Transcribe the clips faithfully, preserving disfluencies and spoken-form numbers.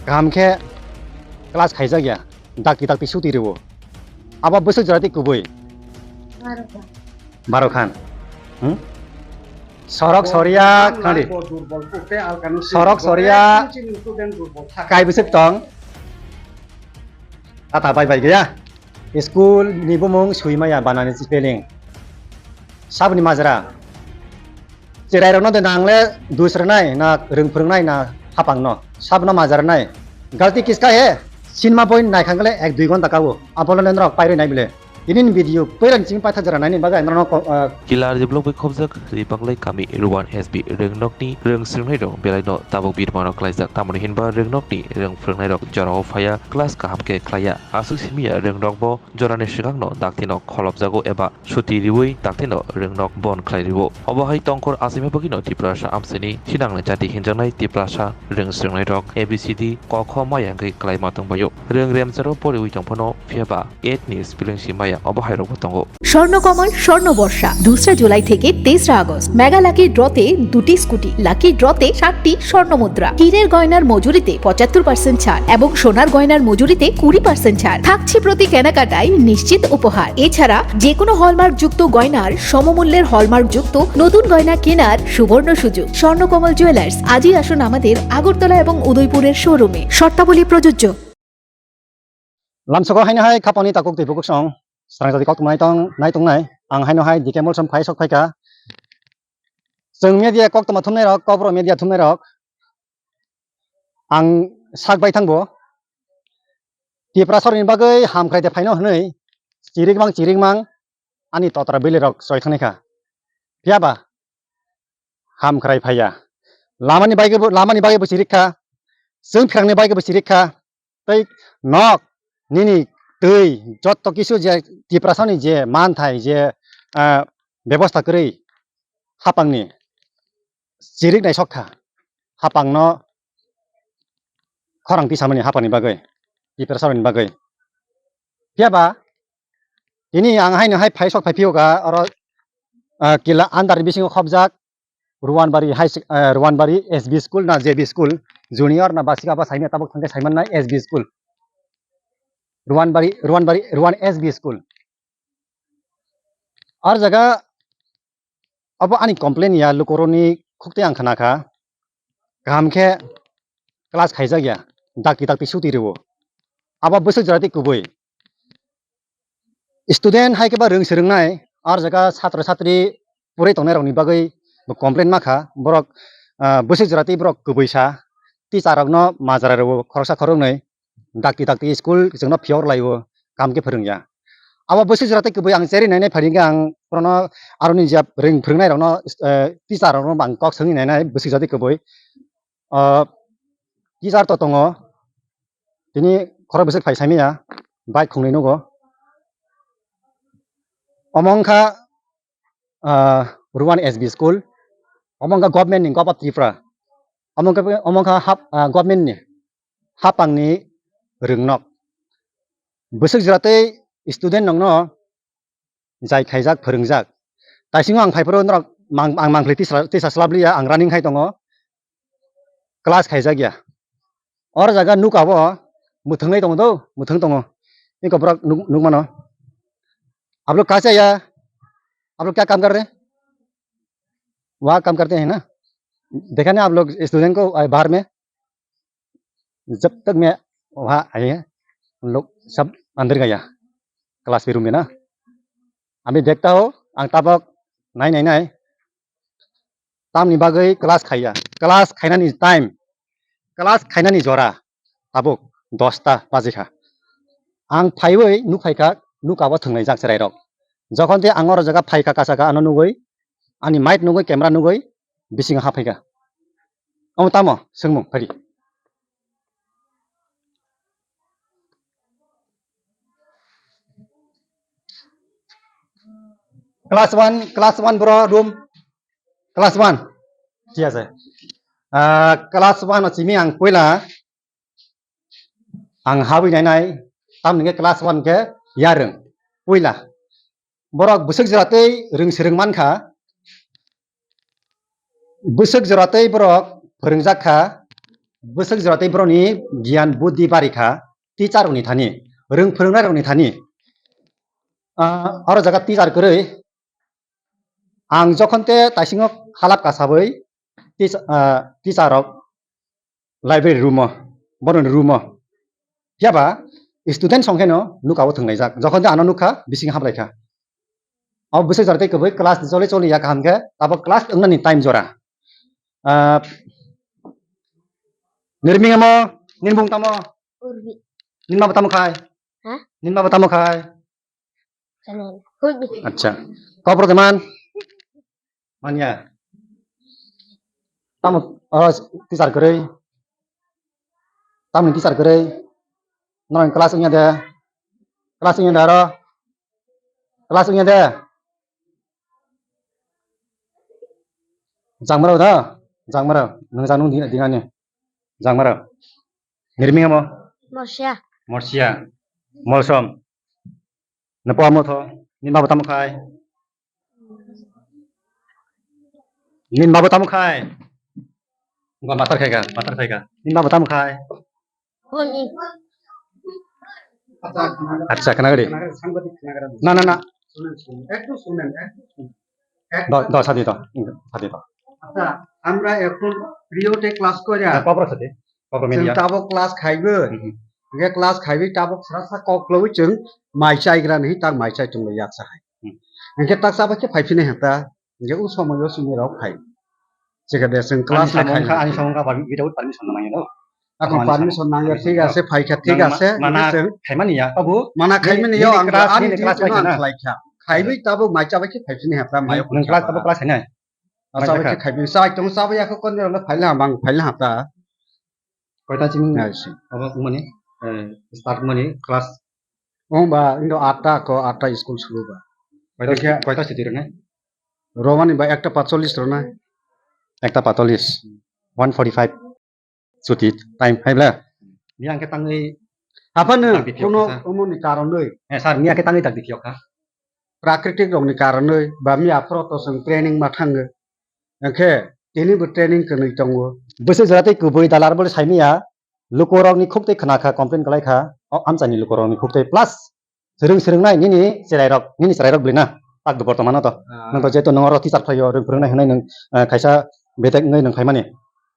Kaham khe class khaijak ya, dakti dakti suti rwo. Abo bwswk jora tei kubui? Baro khan. Hmm? Sorok soria khani. Sorok soria. Kai bwswk tong? Ata bai bai gaya. School ni bumung sui maya banani spelling. Sabni majra. Cherai rokno de nang le dus rwnai na rwng phwrwngnai na hapang no. Sabno majra rwnai. Galti kiska he. Cinema boy nai khang le ek dui ghonta kawo. Apolo ne norok pairwi nai bile. Ini ni video poila ni simi paitha jora nai ni bagwi ang norok, ah, Kilar Diblok bai khobjak Ripaklai kami Ruan S B rwngnokni rwng swrwngnairok belaino tabuk birmano klaijak. Tamoni hinba rwngnokni rwng phwrwngnairok jorao phaiya class kaham khe khlaiya. Aswk simiya rwngnokbo jorani swkangno daktino kholopjago eba suti riwi daktino rwngnok bon khlai riwo. Obo hai tongkhor achaima bagwino Tiprasa amchaini thinangnai jati hinjaknai Tiprasa rwng swrwngnairok A B C D ko kho maya wngwi klaima tongbaio. Rwng remcharo poriwi tongphano phiyaba eight ni spelling si maya obo hairokbo tongo. Swarnakamal স্বর্ণ বর্ষা দুসরা জুলাই থেকে তেসরা August mega lucky ড্রতে দুটি scooty, lucky ড্রতে সাতটি স্বর্ণ মুদ্রা, হীরের গয়নার মজুরিতে পঁচাত্তর পার্সেন্ট ছাড় এবং সোনার গয়নার মজুরিতে কুড়ি পার্সেন্ট ছাড় থাকছে প্রতি কেনাকাটায় নিশ্চিত উপহার। এছাড়া যে কোনো হলমার্কযুক্ত গয়নার সমমূল্যের হলমার্কযুক্ত নতুন গয়না কেনার সুবর্ণ সুযোগ। স্বর্ণকমল জুয়েলার্স, আজই আসুন আমাদের আগরতলা এবং উদয়পুরের শোরুমে। শর্তাবলী প্রযোজ্য। Lamsogo haino hai khapangni takhuk twi bukhuk song srang jati kok tongmani tong nai tongnai. Ang haino hai D K Molsom phai sok phaikha. Chwng media kok tongma thumnai rok, kokborok media thumnai rok. Ang sak bai thangbo. Tiprasarokni bagwi hamkrai de phaino hwnwi chirikmang chirikmang ani totra bwlwi rok choi thangnaikha. Phiyaba hamkrai phaiya. Lamani bagwi bo, lamani bagwi bo chirikha. Chwng phirangni bagwi bo chirikha. Tei nok, nini twi, jotto kisu je Tiprasani je manthai, je, ah, bebosta kwrwi hapangni chirik naisok kha. Hapangno khorang tisamani hapangni bagwi, Tiprasarokni bagwi. Phiyaba tini ang haino hai phai sok phai phiyokha oro, ah, kila andar bisingo khobjak, Ruanbari High Sec-, eh, Ruanbari S B School na J B School, Junior na Basika ba saimya tabuk thangkhe saimannai S B School. Ruanbari, Ruanbari, Ruan S B School. Ar jaga abo ani complain ya lukurokni khukte ang khna kha. Kaham khe class khaijak ya, dakti dakti suti rwo. Abo bwswk jora tei kubui. Student hai khe ba rwng swrwngnai, ar jaga satro satri puri tongnai rokni bagwi bo complain ma kha, borok, ah, bwswk jora tei borok kubui sa, teacher rokno majra rwo khoroksa khoroknwi, dakti dakti school chwngno phiyok laio, kam khe phwrwng ya. Abo bwswk jora tei kubui ang cherwi nainai phai hwnkhe ang borokno aroni jab rwng phwrwngnai rokno, eh, teacher rokno ang kok swngwi nainai bwswk jora tei kubui. Ah, teacher to tongo, tini khorok bwswk phai saimanya, bike khwngnwi nugo. Omo wngkha, ah, Ruan S B School, omo wngkha government ni, Govt of Tripura, omo wngkha, omo wngkha hap-, ah, government ni hapangni rwngnok. Bwswk jora tei student rokno jai khaijak, phwrwngjak. Taisingo ang phaiphuru norok mang-, ang mangpili tisa, tisa swlabliya, ang running khai tongo. Class khaijak ya. Or jaga nuka bo mwthwnglai tongo do, mwthwng tongo. Iko borok nuk, nukmano. Aap log kahan se aaya? Aap log kya kaam kar rahe hain? Waha kaam karte hain na? Dekha nahi aap log student ko, ah, bahar mein? जब तक मैं वहाँ आए हैं, उन लोग सब अंदर गया, class के room में ना। अभी देखता हो, ang tabok nai, nai, nai. Tamni bagwi class khaiya. Class khainani time, class khainani jora, tabuk dosta bajikha. Ang phaiwi nuk phaikha, nuk abo thwnglaijak chwrairok. Jokhon tei ang oro jaga phaikha, kasakha, ano nugwi, ani mic nugwi, camera nugwi, bisingo haphaikha. Omo tamo swngmung phari. Class one, class one bro room. Class one. Thik ase. Ah, class one o simi ang puila ang habwi nainai, tamni hwnkhe class one khe yarwng, puila. Borok bwswk jora tei rwng swrwng mankha, bwswk jora tei borok phwrwngjak kha, Bwswk jora tei borokni giyan buddhi bari kha, teacher rokni thani, rwng phwrwngnairokni thani. Ah, oro jaga teacher kwrwi, ang jokhon te taisingo halap kasawi teach-, ah, teacher rok library room o, boroni room o. Phiya ba student song khe no nuka o thwnglaijak. Jokhon te ano nukha, bising hablai kha. Abo bwswk jora tei kwbwi class choli choli ya kaham khe, abo class wngnani time jora. Ah, nirming amo, nini bung tamo? Urbi. Nini ma bo tamo khai? Ha? Nini ma bo tamo khai? Channel. Urbi. Acha. Kobro teman? Manya. Tamo, oh, teacher kwrwi. Tamni teacher kwrwi. Nang class wngya de. Class wngya de aro. Class wngya de. Jangmaro da. Jangmaro. Nang janung dina, dinani. Jangmaro. Nirming amo? Morsia. Morsia. Molsom. Napo amo tho. Ni ma bo tamo khai? Nin babu tamo khai? Gua matar khai ka, matar khai ka. Nin babu tamo khai? Honi. Acha, khna gari. Na, na, na. শুনেন, শুনেন, একটু শুনেন, একটু শুনেন। এক- Do, do, sadi do. Sadi do. আচ্ছা, আমরা এখন প্রিয়তে ক্লাস করে হ্যাঁ, কবর সাথে। Kobor chwng media. Tabuk class khaiwi. Mhm. Hwnkhe class khaiwi tabuk srasa kokloi chwng mai chaigra ni tak mai chai tonglo yaksa hai. Hmm. Hwnkhe tak chaba khe phaiphini hata. Hwnkhe u somoyo chini rok phai. Chikha de chwng class ani samung kha, ani samung kha, without permission nang ya. Akhon permission nang ya, thik ase, phai kha, thik ase, mana chwng khaimani ya, abo mana khaimani ya, ang class, ani class khlai kha. Khaiwi tabuk mai chaba khe phaiphini hata, mai class, tabuk class khainai. Acha bai khe khaibi, chai tong, chaba yakho kon jora le phaila bang phaila hata. Koita chini abo mani, eh, start mani class. Ong ba indo atta ko, atta school suru ba. Koita, koita siti rene? Romani ba ekta patcholis rona. Ekta patcholis. One forty five. Chuti time hai bla. Miyang khe tangwi. Aphano kono omoni karonwi. Eh, sir, miyang khe tangwi tak dikhiyo kha. Prakritik rokni karonwi ba miya phoro to chwng training ma thango. Hwnkhe tini bo training kwnwi tongo. Bwswk jora tei kubui dalar bo saimanya, lukorokni khuk tei khna kha, complain kwlai kha, o amchaini lukorokni khuk tei plus swrwng swrwngnai nini chwrairok, nini chwrairok bwlwi na, tak do bortomano to. Ah. Nwng to jeto nwng oro teacher phlaio, rwng phwrwngnai hwnwi nwng, eh, kaisa betek wngwi nwng phaimani.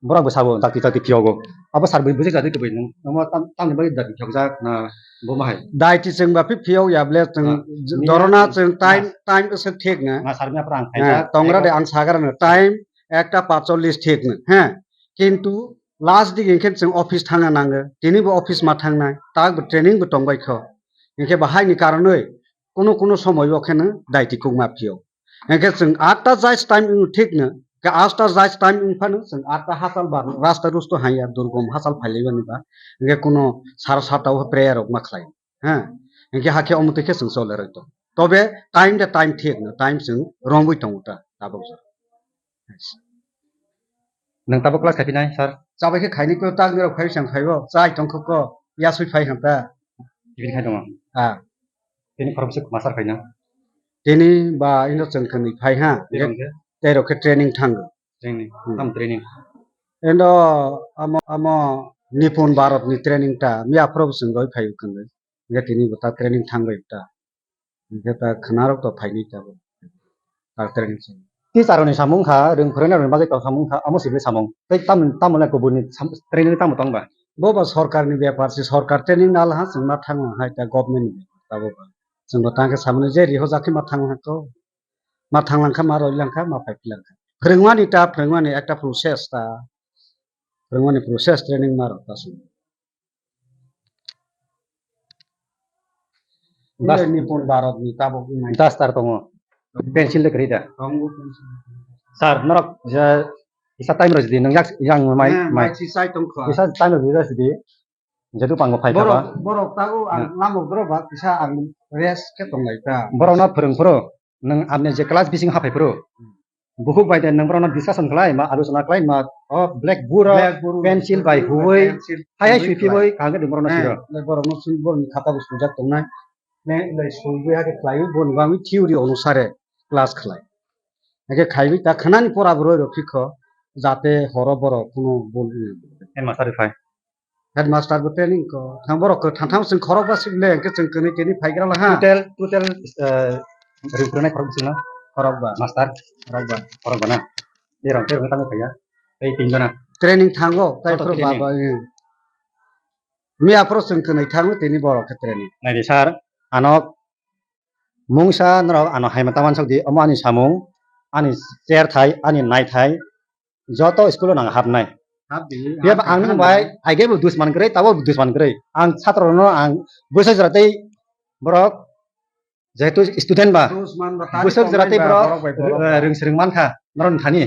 Borok bo sabo dakti dakti phiyogo. Abo sir bui bujik jadi kubui nwng, nwng tam, tamni bagwi dakti phiyokjak na bo ma hai? Daiti chwng ba phi phiyok ya ble chwng. Ah, j-, miya dorona chwng time, time se thik na. Na sir miya phrang khaijak. Tongra de ang sagar na time ekta patcholis thik na. He. Kintu last dik hwnkhe chwng office thangna nango. Tini bo office ma thangnai. Tak bo training bo tongbai kho. Hwnkhe bo haini karonwi kuno kuno somoy bo kheno daiti kukma phiyok. Hwnkhe chwng atta jais time wng thik no, hwnkhe atta jais time wng phano chwng atta hachal bar rasta rusto haiya durgom hachal phailaibani ba. Hwnkhe kuno sar sata o prayer rok ma khlai. Ha? Hwnkhe hakhe omo twi khe chwng chole rwito. Tobe time de time thik no, time chwng romwi tongo ta tabuk. Nwng tabuk class khaiphinai, sir? Chabai khe khaini ko tak nirok phai sang phaibo, chai tongkho ko, yasui phai hanta. Tibini khai tongo? Ah. Tini khoroksa masar khaina? Tini ba ino chwng khanwi phai ha. Tei rok khe? Tei rok khe training thango. Training? Hmm. Tam training? Endo amo, amo Nipon Bharat ni training ta, mi aphro bo chwng roi phai khanwi. Hingke tini bo ta training thangbai ta. Hingke ta khwnarok to phaini ta bo. Ta training se. Teacher rokni samung kha, rwng phwrwngnairokni bagwi to samung kha, amo sibini samung. Tei tam, tamoni kubuni sam-, training tamo tong ba? Bo ba sorkarni bepar se, sorkar training nal ha, chwng ma thang hai ta government ni bepar ta bo ba. Chwng bo tang khe samani je riho jakhe ma thang ha ko. Ma thang lang kha, ma roi lang kha, ma phai lang kha. Phwrwngmani ta, phwrwngmani ekta process ta. Phwrwngmani process training ma rok ta se. Das- India ni pon Bharat ni tabok ni mai. Duster tongo. Pencil de kwrwi da. Tongo pencil. Sir, norok je isa time rw jodi nung yak yang mai, hmm, mai. Mai si sai tong kha. Isa time rw jodi jodi. Jadu pango phai kha ba. Borok, borok tago ang, hmm, lamo borok ba kisa ang rest khe tong lai ta. Borok no phwrwng phuru. Nwng apni je class bising haphai phuru, bukhuk bai de nwng borokno discussion khlai ma, aluchona khlai ma, o blackboard o, blackboard o, pencil bai huwi, pencil hai hai huwi sui phiboi khlai. Kaham khe nwng borokno, eh, siro. Borokno sui, borokni khata bo sujak tongnai. Ne, lai suiwi hakhe khlaiwi, boni bagwi theory onusare class khlai. Hakhe khaiwi ta khwnani pora bo roi rw phikho, jate horo borok kuno bul. Headmaster phai. Headmaster bo training ko. Thang borok ko thang thang chwng khorok ba sik le, hwnkhe chwng kwnwi kwnwi phai gra la ha. Total, total, eh, ring phwrwngnai khorok bwswk no? Khorok ba. Master? Khorok ba. Khorok ba na? Terong, terong tamo phaiya. Tei tin jona. Training thango, tai Auto phwrwk ba training. Ba, eh. Miya phwrwk chwng kwnwi thango, tini borok khe training. Naidi sir, ano mungsa norok ano hai mata mansok di, omo ani samung, ani cherthai, ani naithai, joto school o nang hapnai. Hapdi, Phiya ba hapdi, ang nung hapdi. Bai, aige bo dusman kwrwi, tabo dusman kwrwi. Ang chhatro no ang bwswk jora tei borok, jehetu student ba, Dusman ba, tari bwswk jora tei tongnai ba, borok, borok bai borok eh, ba. Rwng swrwng mankha, norok ni thani.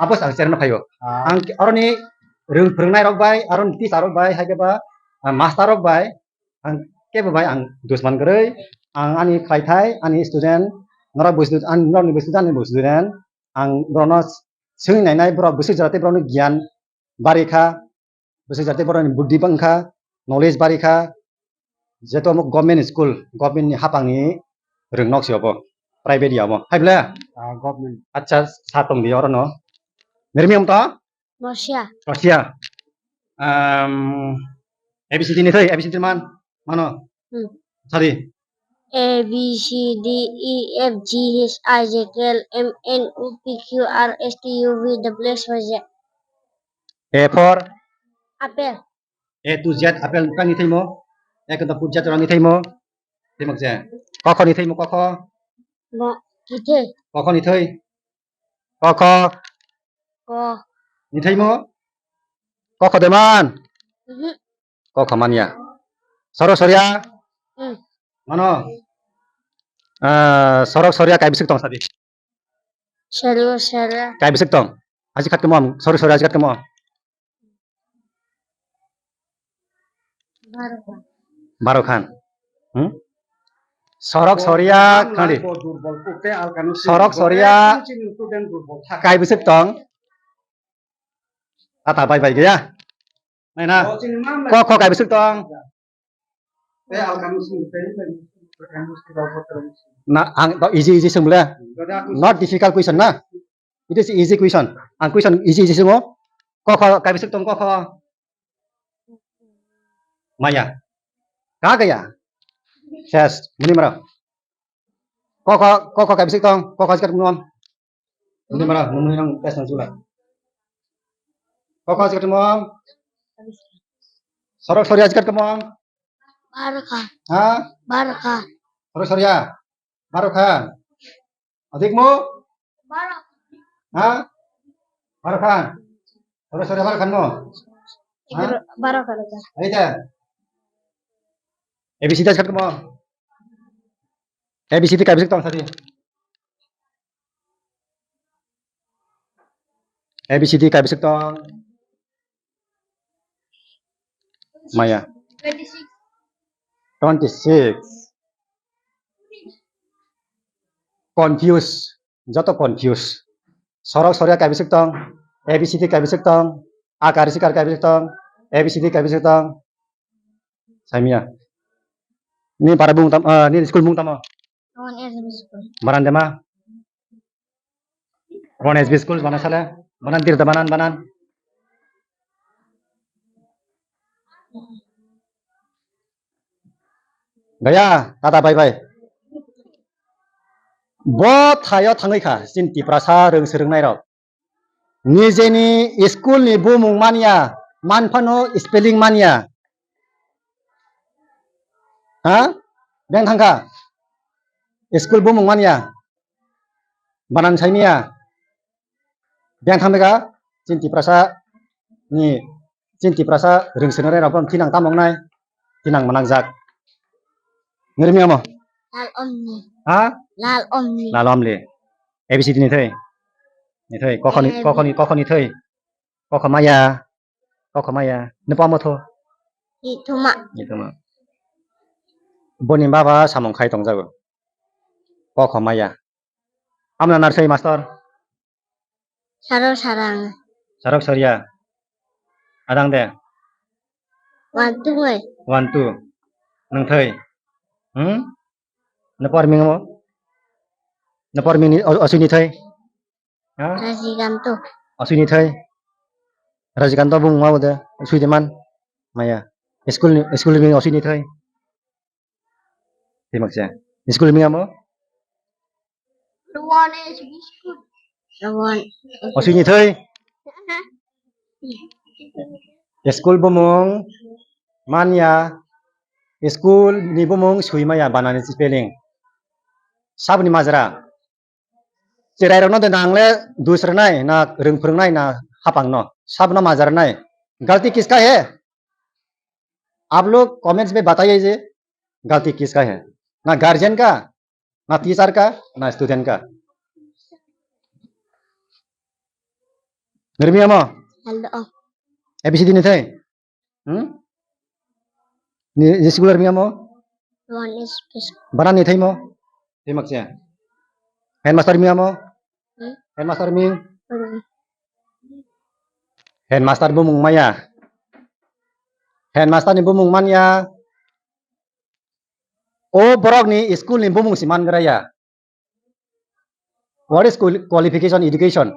Abo ang cherno phaio. Ah. Ang oroni rwng phwrwngnai rok bai, aroni teacher rok bai, hai khe ba, ah, master rok bai, ang kebo bai ang dusman kwrwi, ang ani khlaithai, ani student, norok bo student, ani norokni bo student, ani bo student, ang borokno swngwi nainai, borok bwswk jora tei borokno giyan bari kha, bwswk jora tei borokni buddhi bang kha, knowledge bari kha, jeto omo government school, government ni hapang ni rwng nok se obo, private ya omo, hai ble? Ah, government. Acha, sa tong di oro no. Nirmi om to? Rosia. Rosia. Um, A B C D ni thoi, A B C D man, mano. Hmm. Sorry. A B C D E F G H I J K L M N O P Q R S T U V W X Y Z. A for? Apple. A to Z apple kang ni thaimo. A kanta put Z rang ni thaimo. Thaimo je. Kokho ni thaimo kokho. Bo, kithai. Kokho ni thoi. Kokho. Ko. Ni thaimo. Kokho de man. Mhm. Kokho manya. Sorok soria. Hmm. Mano. Ah, sorok soria kai bisik tong sadi. Sorok soria. Kai bisik tong. Aji khat kemo am. Sorok soria aji khat kemo. Baro khan. Baro khan. Hmm? Sorok soria khadi. Sorok soria kai bisik tong. Ata bai bai gaya. Nai na. Ko ko kai bisik tong. Na ang to easy easy sung bole. Not difficult question na. It is easy question. Ang question easy easy sungo. Kokho kai bisik tong kokho. Maya. Ka kaya. Ses muni mara. Kokho kokho kai bisik tong kokho sikat muni mara muni nang tes nang sula. Kokho sikat mung. Sorok soria sikat kemung. Barokha. Ha? Barokha. Sorok soria. Barokha. Adik mo? Baro. Ha? Baro khan. Sore sore baro khan mo? Ha? Baro khan. Aita. A B C D sikat mo? A B C D kai bisik tong sadi. A B C D kai bisik tong. Maya. Twenty six. Confuse. Joto confuse. Sorok soria kai bisik tong. A B C D kai bisik tong. A kari sikar kai bisik tong. A B C D kai bisik tong. Saimia. Ni para bung tam, ah, ni school bung tamo. One S B school. Baran dema. One S B school bana sale. Banan tirta banan banan. Gaya, tata bye bye. Bo thayo thangwi kha, chini Tiprasa rwng swrwngnairok. Nijeni school ni bumung manya, manphano spelling manya. Ha? Beng thangkha? School bumung manya. Banan saimia. Beng thangkha? Chini Tiprasa ni Chini Tiprasa rwng swrwngnairok bono thinang tamo wngnai? Thinang mwnangjak. Nirmi omo? Lal omni. Ha? Lal omni. Lal omli. A B C D ni thwi. Ni thwi. Kokhoni, A B. Kokhoni, kokhoni thwi. Kokho maya. Kokho maya. Nupamo tho. Ithuma. Ithuma. Boni baba samung khai tongjago. Kokho maya. Amna narsai master. Sarok sarang. Sarok soria. Adang de. One two oi. One two. Nang thai. Hmm? Napar ming mo? Napar ming ni o-, osui ni thai. Ha? Rasikanto. Osui ni thai. Rajikanta bumung ma bo de, sui de man. Maya. School ni, school ni osui ni thai. Timak se. School ni amo? One H B school. One. Osui ni thai. School bumung manya. School ni bumung sui maya banani spelling. Sabni majra. Cherai rokno de nang le dus rwnai na rwng phwrwngnai na hapang no. Sabno majra rwnai. Galti kiska hai? Aap log comments mein bataiye je galti kiska hai? Na guardian ka? Na teacher ka, na student ka. Nirmi amo? Hello. A B C D ni thai? Hmm? Ni, ni school mi amo? One is is Bana ni thai mo? Thai mak siya. Headmaster mi amo? Hmm? Headmaster mi? Hmm. Headmaster bumung maya. Headmaster ni bumung manya. O borok ni school ni bumung si man gra ya. What is quali-, qualification education?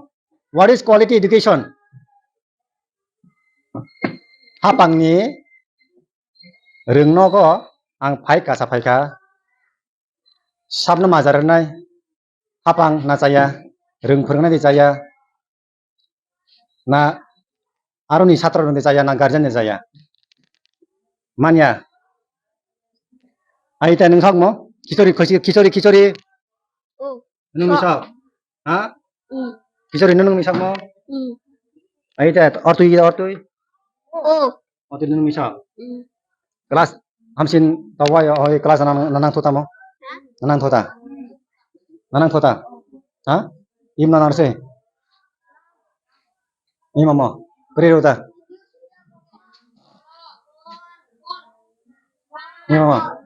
What is quality education? Hapang ni rwng nogo ang phai kasa phaikha. Sabno majra rwnai. Hapang na chaya. Rwng phwrwngnai de chaya. Na aroni satro rwng de chaya, na guardian de chaya. Manya. Ai ta nung thok mo? Khichori, khichori, khichori, khichori. Oh. Nung sok. Ha? Mm. Khichori nung nung sok mo? Mm. Ai ta ortui, ortui. Oh. Ortui nung sok. Mm. Class hamsin tawai oi class nang nang thota mo? Nang thota. Nang thota. Ha? Im nang se. Im amo. Kri rota. Im amo.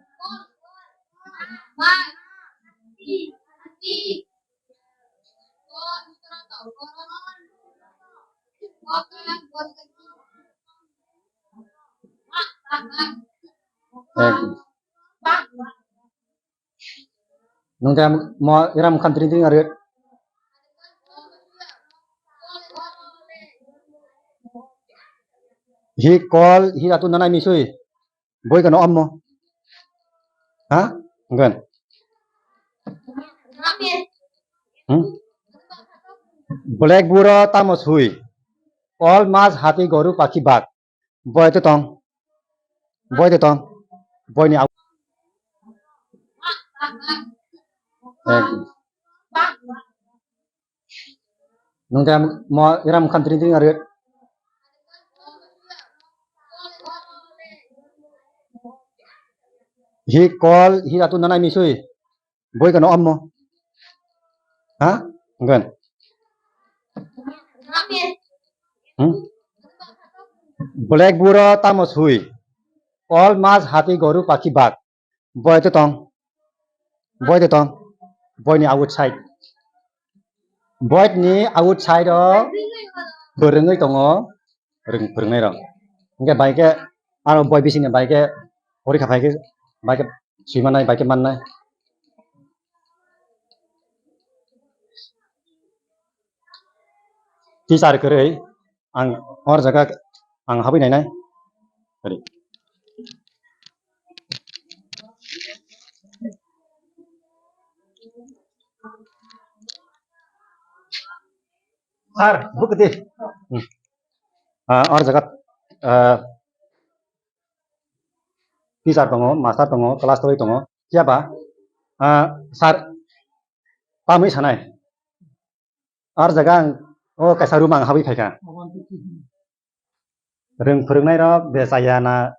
Nung te mo iram khan tring tring ari. Hi kol hi atu nanai misui. Boi kano ammo. Ha? Ngan. Hmm? Black buro tamo sui. Kol mas hati goru pakhi bak. Boi to tong. Boi to tong. Boi ni au. Nung te mo iram khan tring tring ari. Hi kol hi atu nanai misui. Boi kano ammo. Ha? Ngan. Hmm? Black buro tamo sui. Kol mas hati goru pakhi bak. Boi to tong. Boi to tong. Boi ni outside. Boi ni outside o bwrwngwi tongo rwng phwrwngnai rok. Hingke bai ke aro boi bising ni bai ke pori kha phai ke bai ke sui mannai, bai ke mannai. Teacher kwrwi ang hor jaga ang habwi nainai. Ready. Sir, bukti. Hmm. Ah, or jaga, ah, teacher tongo, master tongo, class tolwi tongo. Phiya ba, ah, sir, tamwi sanai. Ar jaga ang o kaisa room ang habwi phaikha. Rwng phwrwngnairok de chaya na,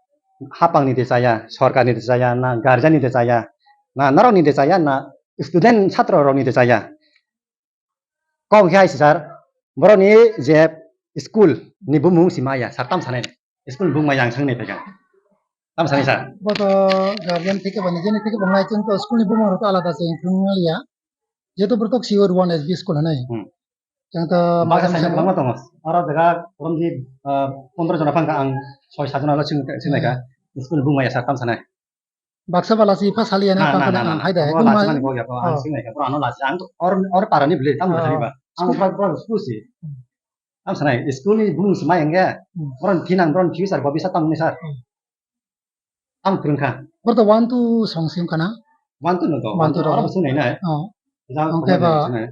hapangni de chaya, sorkarni de chaya na, guardianni de chaya na, norokni de chaya na, student chatrorokni de chaya. Kok khe hai si sir, borokni je school ni bumung si maya, sir tam sanai. School ni bumung maya ang sangni phaikha. Tam sanai sir. Bo to guardian theke ba nijeni theke bo nai chwng to school ni bumung rok alada se wngya. Jehetu borok to sure one S B school hinwi. Hmm. Chwng to baksa majang saisa sabo. Kwbangma tongo. Oro jaga romji, ah, pondro jona phangkha ang soi sat jona lo swng, swng naikha. Hmm. School ni bumung maya sir tam sanai. Baksa ba lasi pha saliya na. Na, pha na, na, na, na. Hai da, abo ekdom lasi mai. Mani bo ya, bo ang, oh, swng naikha. Bro, ano lasi. Ang to or, or para ni bwlwi, tam, oh, bwlwi ba. Ang bro, bro, school si. Hmm. Ang sanai, school ni bumung se mai hwnkhe, Hmm. boron phinang, boron future bo bisa tamo ni sir. Hmm. Ang phwrwngkha. Boro to one two song si wngkha na? One two no to, One two one two oro to. Bo swngnai nai. Oh. Jang Ang khama khe ba jang swngnai.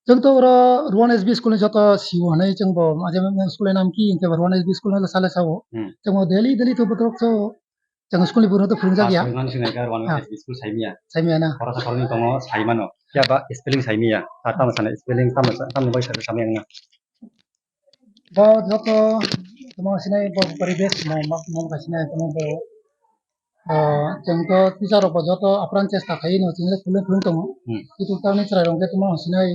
Chwng to oro Ruan S B school ni joto sio hwnwi chwng bo, ajam school ni nam ki hwnkhe ba Ruan S B school no sale sao. Hmm. Chwng bo daily, daily to botrok so chwng school ni bwrwino to phwrwngjak ya. Phwrwngmani swngnai kha Ruan Ah. S B school saimia. Saimia na? Khoroksa khoroknwi tongo saimano. Phiya ba spelling saimia. Sa tamo sana spelling tamo sa, tamo bai sa saimia wngna. Bo joto tamo sinai bo poribesh mo, mo, mo sinai tamo bo, ah, chwng to teacher rok bo joto apran chesta khaino chwng le phwrwng phwrwng tongo. Hmm. Kitu tamni chwrai rok khe tamo sinai,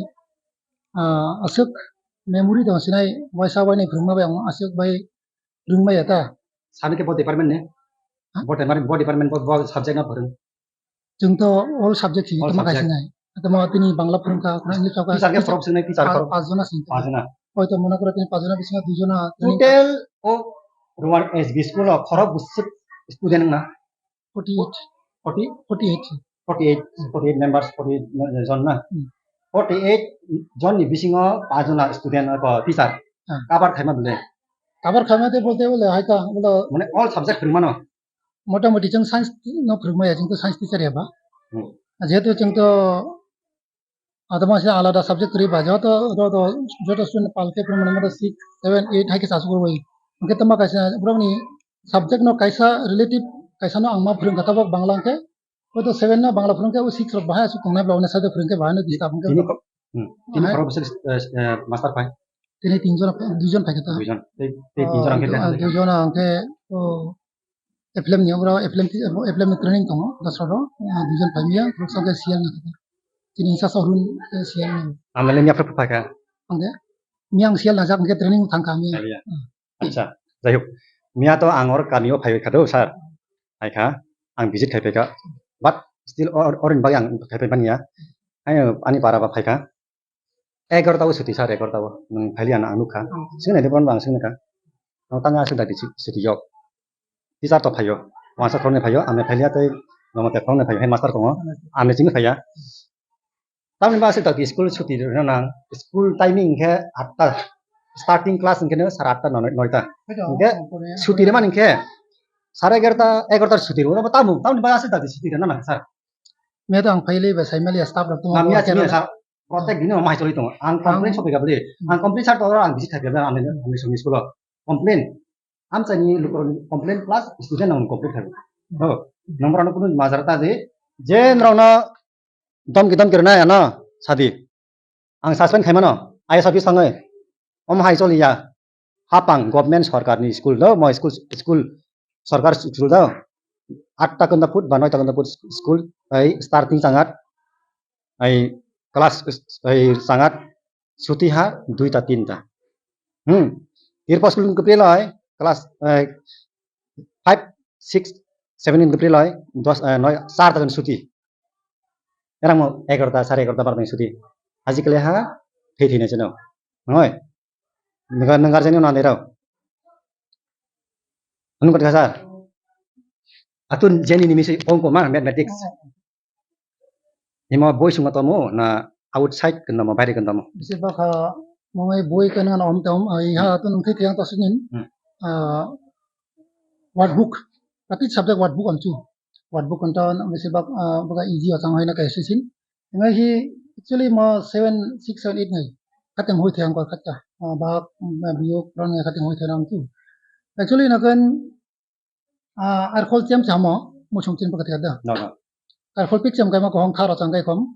ah, aswk memory tong sinai waisa wainai phwrwngma bai ang aswk bai phwrwngmaya ta. Sani khe bo department ni? Ha? Bo department, bo department, bo, bo subject no phwrwng? Chwng to all subject si All tamo subject. Kaisinai. Tamo tini Bangla phwrwngkha, khuna English phwrwngkha. Teacher khe khorok swngnai, teacher pa-, khorok? Pas jona sini. Pas jona. Hoito mone kore tini pas jona bisingo dui jona training. Total o Ruan S B school o khorok bwswk student wngna? Forty eight. Forty? Forty eight. Forty eight, forty eight members, forty eight jon na? Hmm. Forty eight jon ni bisingo pas jona student, uh, teacher. Ah. Cover khaima bole? Cover khaima de bolte bole hai ka, bole mane all subject phwrwngmano? Motamoti chwng science no phwrwngmaya, chwng to science teacher ya ba. Hmm. Jehetu chwng to Adama se alada subject kwrwi ba, joto, joto, joto student pal khe phwrwngmani moto six, seven, eight hai khe chasugwi. Hwnkhe tamo kaisa borokni subject no kaisa relative kaisa no ang ma phwrwngkha, tabok Bangla hwnkhe, hoito seven no Bangla phwrwngkhe, o six rok bahai aswk tongnai, block ni side o phwrwngkhe bahai no disturb hwnkhe. Tini ko-, hmm, tini Bahai. Khorok bwswk, eh, eh, master phai? Tini tin jona, dui jon phaikha ta. Dui jon. Tei, tei tin jona hwnkhe Ah, dui jona hwnkhe, o, F L M ni oro F L M ti-, F L M ni training tongo, Dasra ro, ah, duijon phai mia, khoroksa khe C L ni khe. Chini sasa hwn khe C L ni. Ang le mia phai phai kha. Ang de, mia ang C L najak hwnkhe training thang kha mia. Alia. Hmm. Acha, jai hok. Mia to ang or kami o phai kha do, sir. Phai kha, ang visit khai phai kha. But still or, or in bagwi ang khai phai manya. Ani, ani para ba phai kha. Egarota o suti sir, egarota o. Nwng phailiya na ang nukha. Hmm. Sini de bon bang sini kha. Ang tanga aswk dati suti yok. Teacher to phaio. Wansa khoroknwi phaio, ang phailiya tei nomo te khoroknwi phaio, headmaster tongo. Ang chini phaiya. Tamni ba aswk dati school suti rwna nang. School timing khe atta. Starting class hwnkhe no sara atta noi, noita. Hwnkhe suti rwmani hwnkhe sare egarota, egarota suti rwma tamo, tamni ba aswk dati suti rwna nang sir. Meto ang phailwi ba saimaliya staff rok tongma Namya bo simi sa protek dino mahai choli tongo. Ang complain Ang sopai gabli. Hmm. Ang complain sar tongo ang bisi thaipi ang ang sumi school complain. Amchani lukurok complain plus student ang complain thaipi. Oh, nomor ano kunu majar ta de. Je norokno domki domki rwnai ano sadi. Ang suspend khaimano, I S office thangwi. Omo hai choliya. Hapang government sorkarni school do, mo school, school sorkar school do. Atta kunda phut ba noita kunda phut school, ai starting changat, ai class, ai changat, suti ha duita tinta. Hmm. Tirpos school kwpri lai, class, ai five, six, seven in kwpri lai, dos, eh, noi, char ta suti. Erang mo egarota, sare egarota bar suti. Haji kle ha, thei thei na cheno. Noi. Nang, nang garjani na nero. Anu kata sir. Atun jeni ni misi ongko ma mathematics. Imo boi sungo tomo na outside kenda mo, baire kenda mo. Bisi bakha mongai boi kan ngan om tom, ai ha atun nung thei thang ta sinin. Hmm. Ah, workbook. Tapi subject workbook am chu. Workbook kan ta bisi bak, ah, baka easy atang hai na kai sisin. Ngai hi actually mo seven, six, seven, eight ngai. Kateng hoi thang ko kata. Ah, bak, ah, biyo, ron ngai kateng hoi thang chu. Actually na kan Ah, arkhol chem chamo, muchung chin pakati kada. No, no. Arkhol pik chem kaima kohong tharo chang kai khom,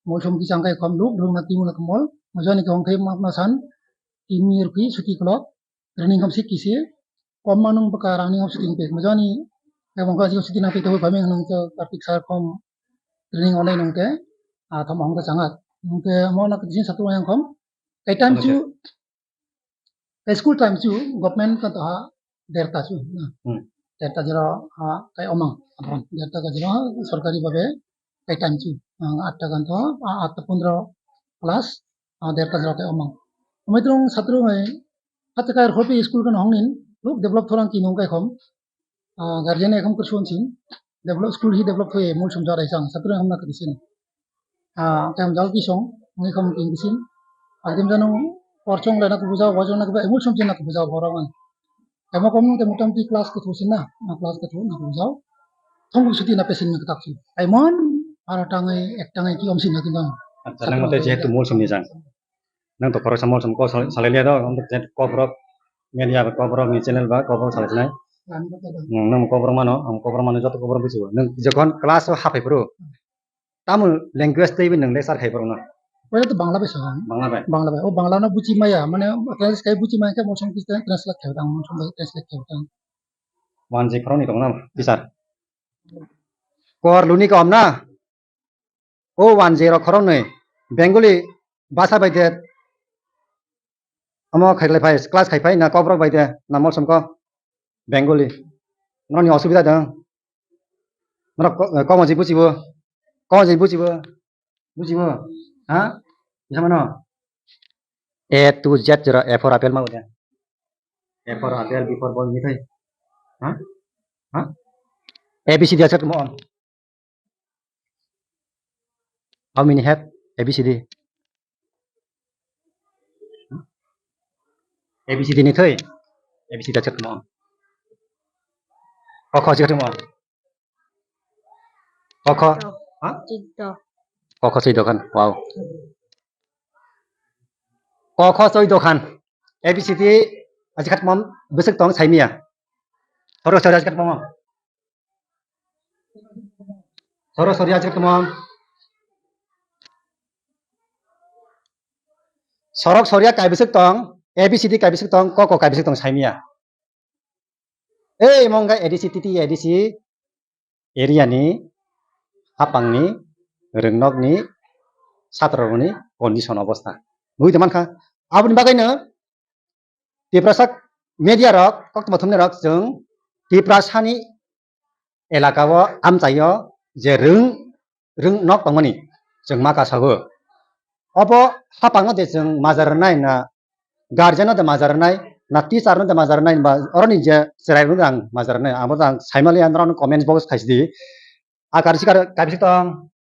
muchung ki chang kai khom, luk luk na timu na kmol, mujani kohong thai ma, ma san, timi rukhi suti klok, training khom sik kisi, kom manung baka rangni khom suti pek, mujani, kai bongka jik suti nang pek, khom nang cha, kartik sar khom, training online nang te, ah, thom hong ka changat. Nang te mo na kisin satu yang khom, kai time chu, Tei school time chu government kan to ha derta chu na. Hmm. Derta jero ha kai omang abang derta ka jero ha sorkari babe kai time chu. Ang atta kan to ha atta pondro class ha derta jero kai omang. Amai trong satru mai hatta kai hopi school kan hongnin luk develop thorang kinong kai khom. Ah, guardian ekham kursun sin develop school hi develop thoye mul sum jarai sang satru hamna kri sin. Ah, kam jal ki song ngai kham king sin. Agim janong Porchong le na kubujao, wajong na kubujao, emul somji na kubujao borok ang. Emo kom nung te motamoti class kuthu sin na, na class kuthu na kubujao. Thong suti na pesin na tak sin. Aimon, ara tangai, ek tangai ki om sin na kibang. Acha, nang mate jehetu mol somni jang. Nang to khoroksa mol som ko sal-, salai liya do, ang to jehetu kok borok media ba kok borok ni channel ba kok borok salai sinai. Lani kok borok. Hmm, nang kok borok mano, ang kok borok mano joto kok borok bujibo. Nang jokhon class o haphai phuru, Tamil language tei nwng lecture khai borokno? Poila to Bangla bai sakha. Bangla bai? Bangla bai. O Bangla no buji maya, mane translate khai buji maya khe mosong khe translate khai tang, mosong bai translate khai tang. Wanjwi khoroknwi tongo na, teacher? Kor luni kom na? O wanjwi rok khoroknwi. Bengali basa bai de. Omo khai lai phai, class khai phai na kok borok bai de, na mol som ko? Bengali. Norokni osubida dong. Norok ko-, kok wanjwi bujibo. Kok wanjwi bujibo. Bujibo. Ha? Bisa mano? A to Z jora, A for apple ma udah. A for apple, B for ball ni thai. Ha? Ha? A B C D asat mo. How many have A B C D? A B C D ni thoi? A B C D chak mo. Kokho chak mo. Kokho. Chiddo. Ha? Chiddo. Kokho chiddo khan. Wow. Kokho chiddo khan. A B C D aji khat mom besek tong saimia. Thoro thoro aji khat mom. Sorok sori ajak tongmon. Sorok soria kaibisik tong, A B C D kaibisik tong, koko kaibisik tong saimia. Ei mongga A D C T T A D C area ni hapang ni rwngnok ni satro ni condition obostha. Nugui tongmankha. Aboni bagwi no Tiprasa media rok, koktwma thumnai rok, chwng Tiprasani elaka o amchaio je rwng, rwng nok tongmani chwng ma kasago. Obo hapang no de chwng majar rwnai na, guardian no de majar rwnai na, teacher no de majar rwnai ba, oroni je chwrai rok no de ang majar rwnai, abo de ang saimaliya, norok no comment box khaisidi. Akar sikar kaibisik tong.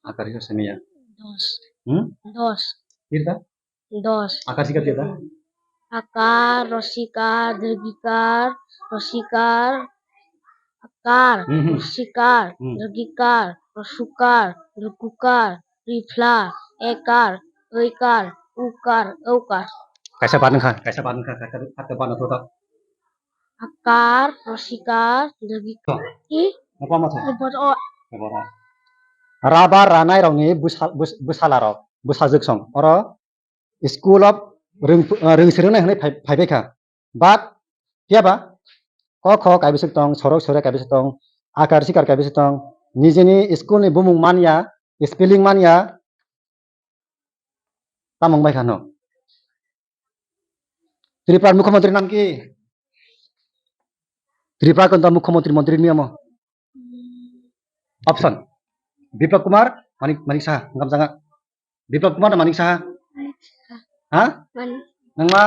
Akar sikar samiya. Dos. Hmm? Dos. Kirta? Dos. Akar sikar kirta? Akar, rosikar, dirgikar, rosikar, akar, hmm, hmm, rosikar, hmm, dirgikar, rosukar, dirgukar, rifla, ekar, oikar, ukar, aukar. Kaisa bar wngkha, kaisa bar wngkha, kaisa, kaisa bar wngkha. Akar, rosikar, dirgikar. Ih, apa masa? Rebor o. Rebor o. Rubber ranai rokni bwsa-, bwsa-, bwsala rok, bwsajwk song. Oro school of rwng-, rwngswrwngnai hwnwi phai, phaibaikha. But, phiyaba, ko kho kaibiswk tong, sorok sore kaibiswk tong, akar sikar kaibiswk tong, nijini school ni bumung manya, spelling manya, tamung bai khano. Tripura mukhyamantri nam ki? Tripura konta mukhyamantri, mantri ni amo? Option. Biplab Kumar, Manik, Manik Saha, wngkha janga. Biplab Kumar na Manik Saha? Manik Saha. Ha? Manik. Nangma?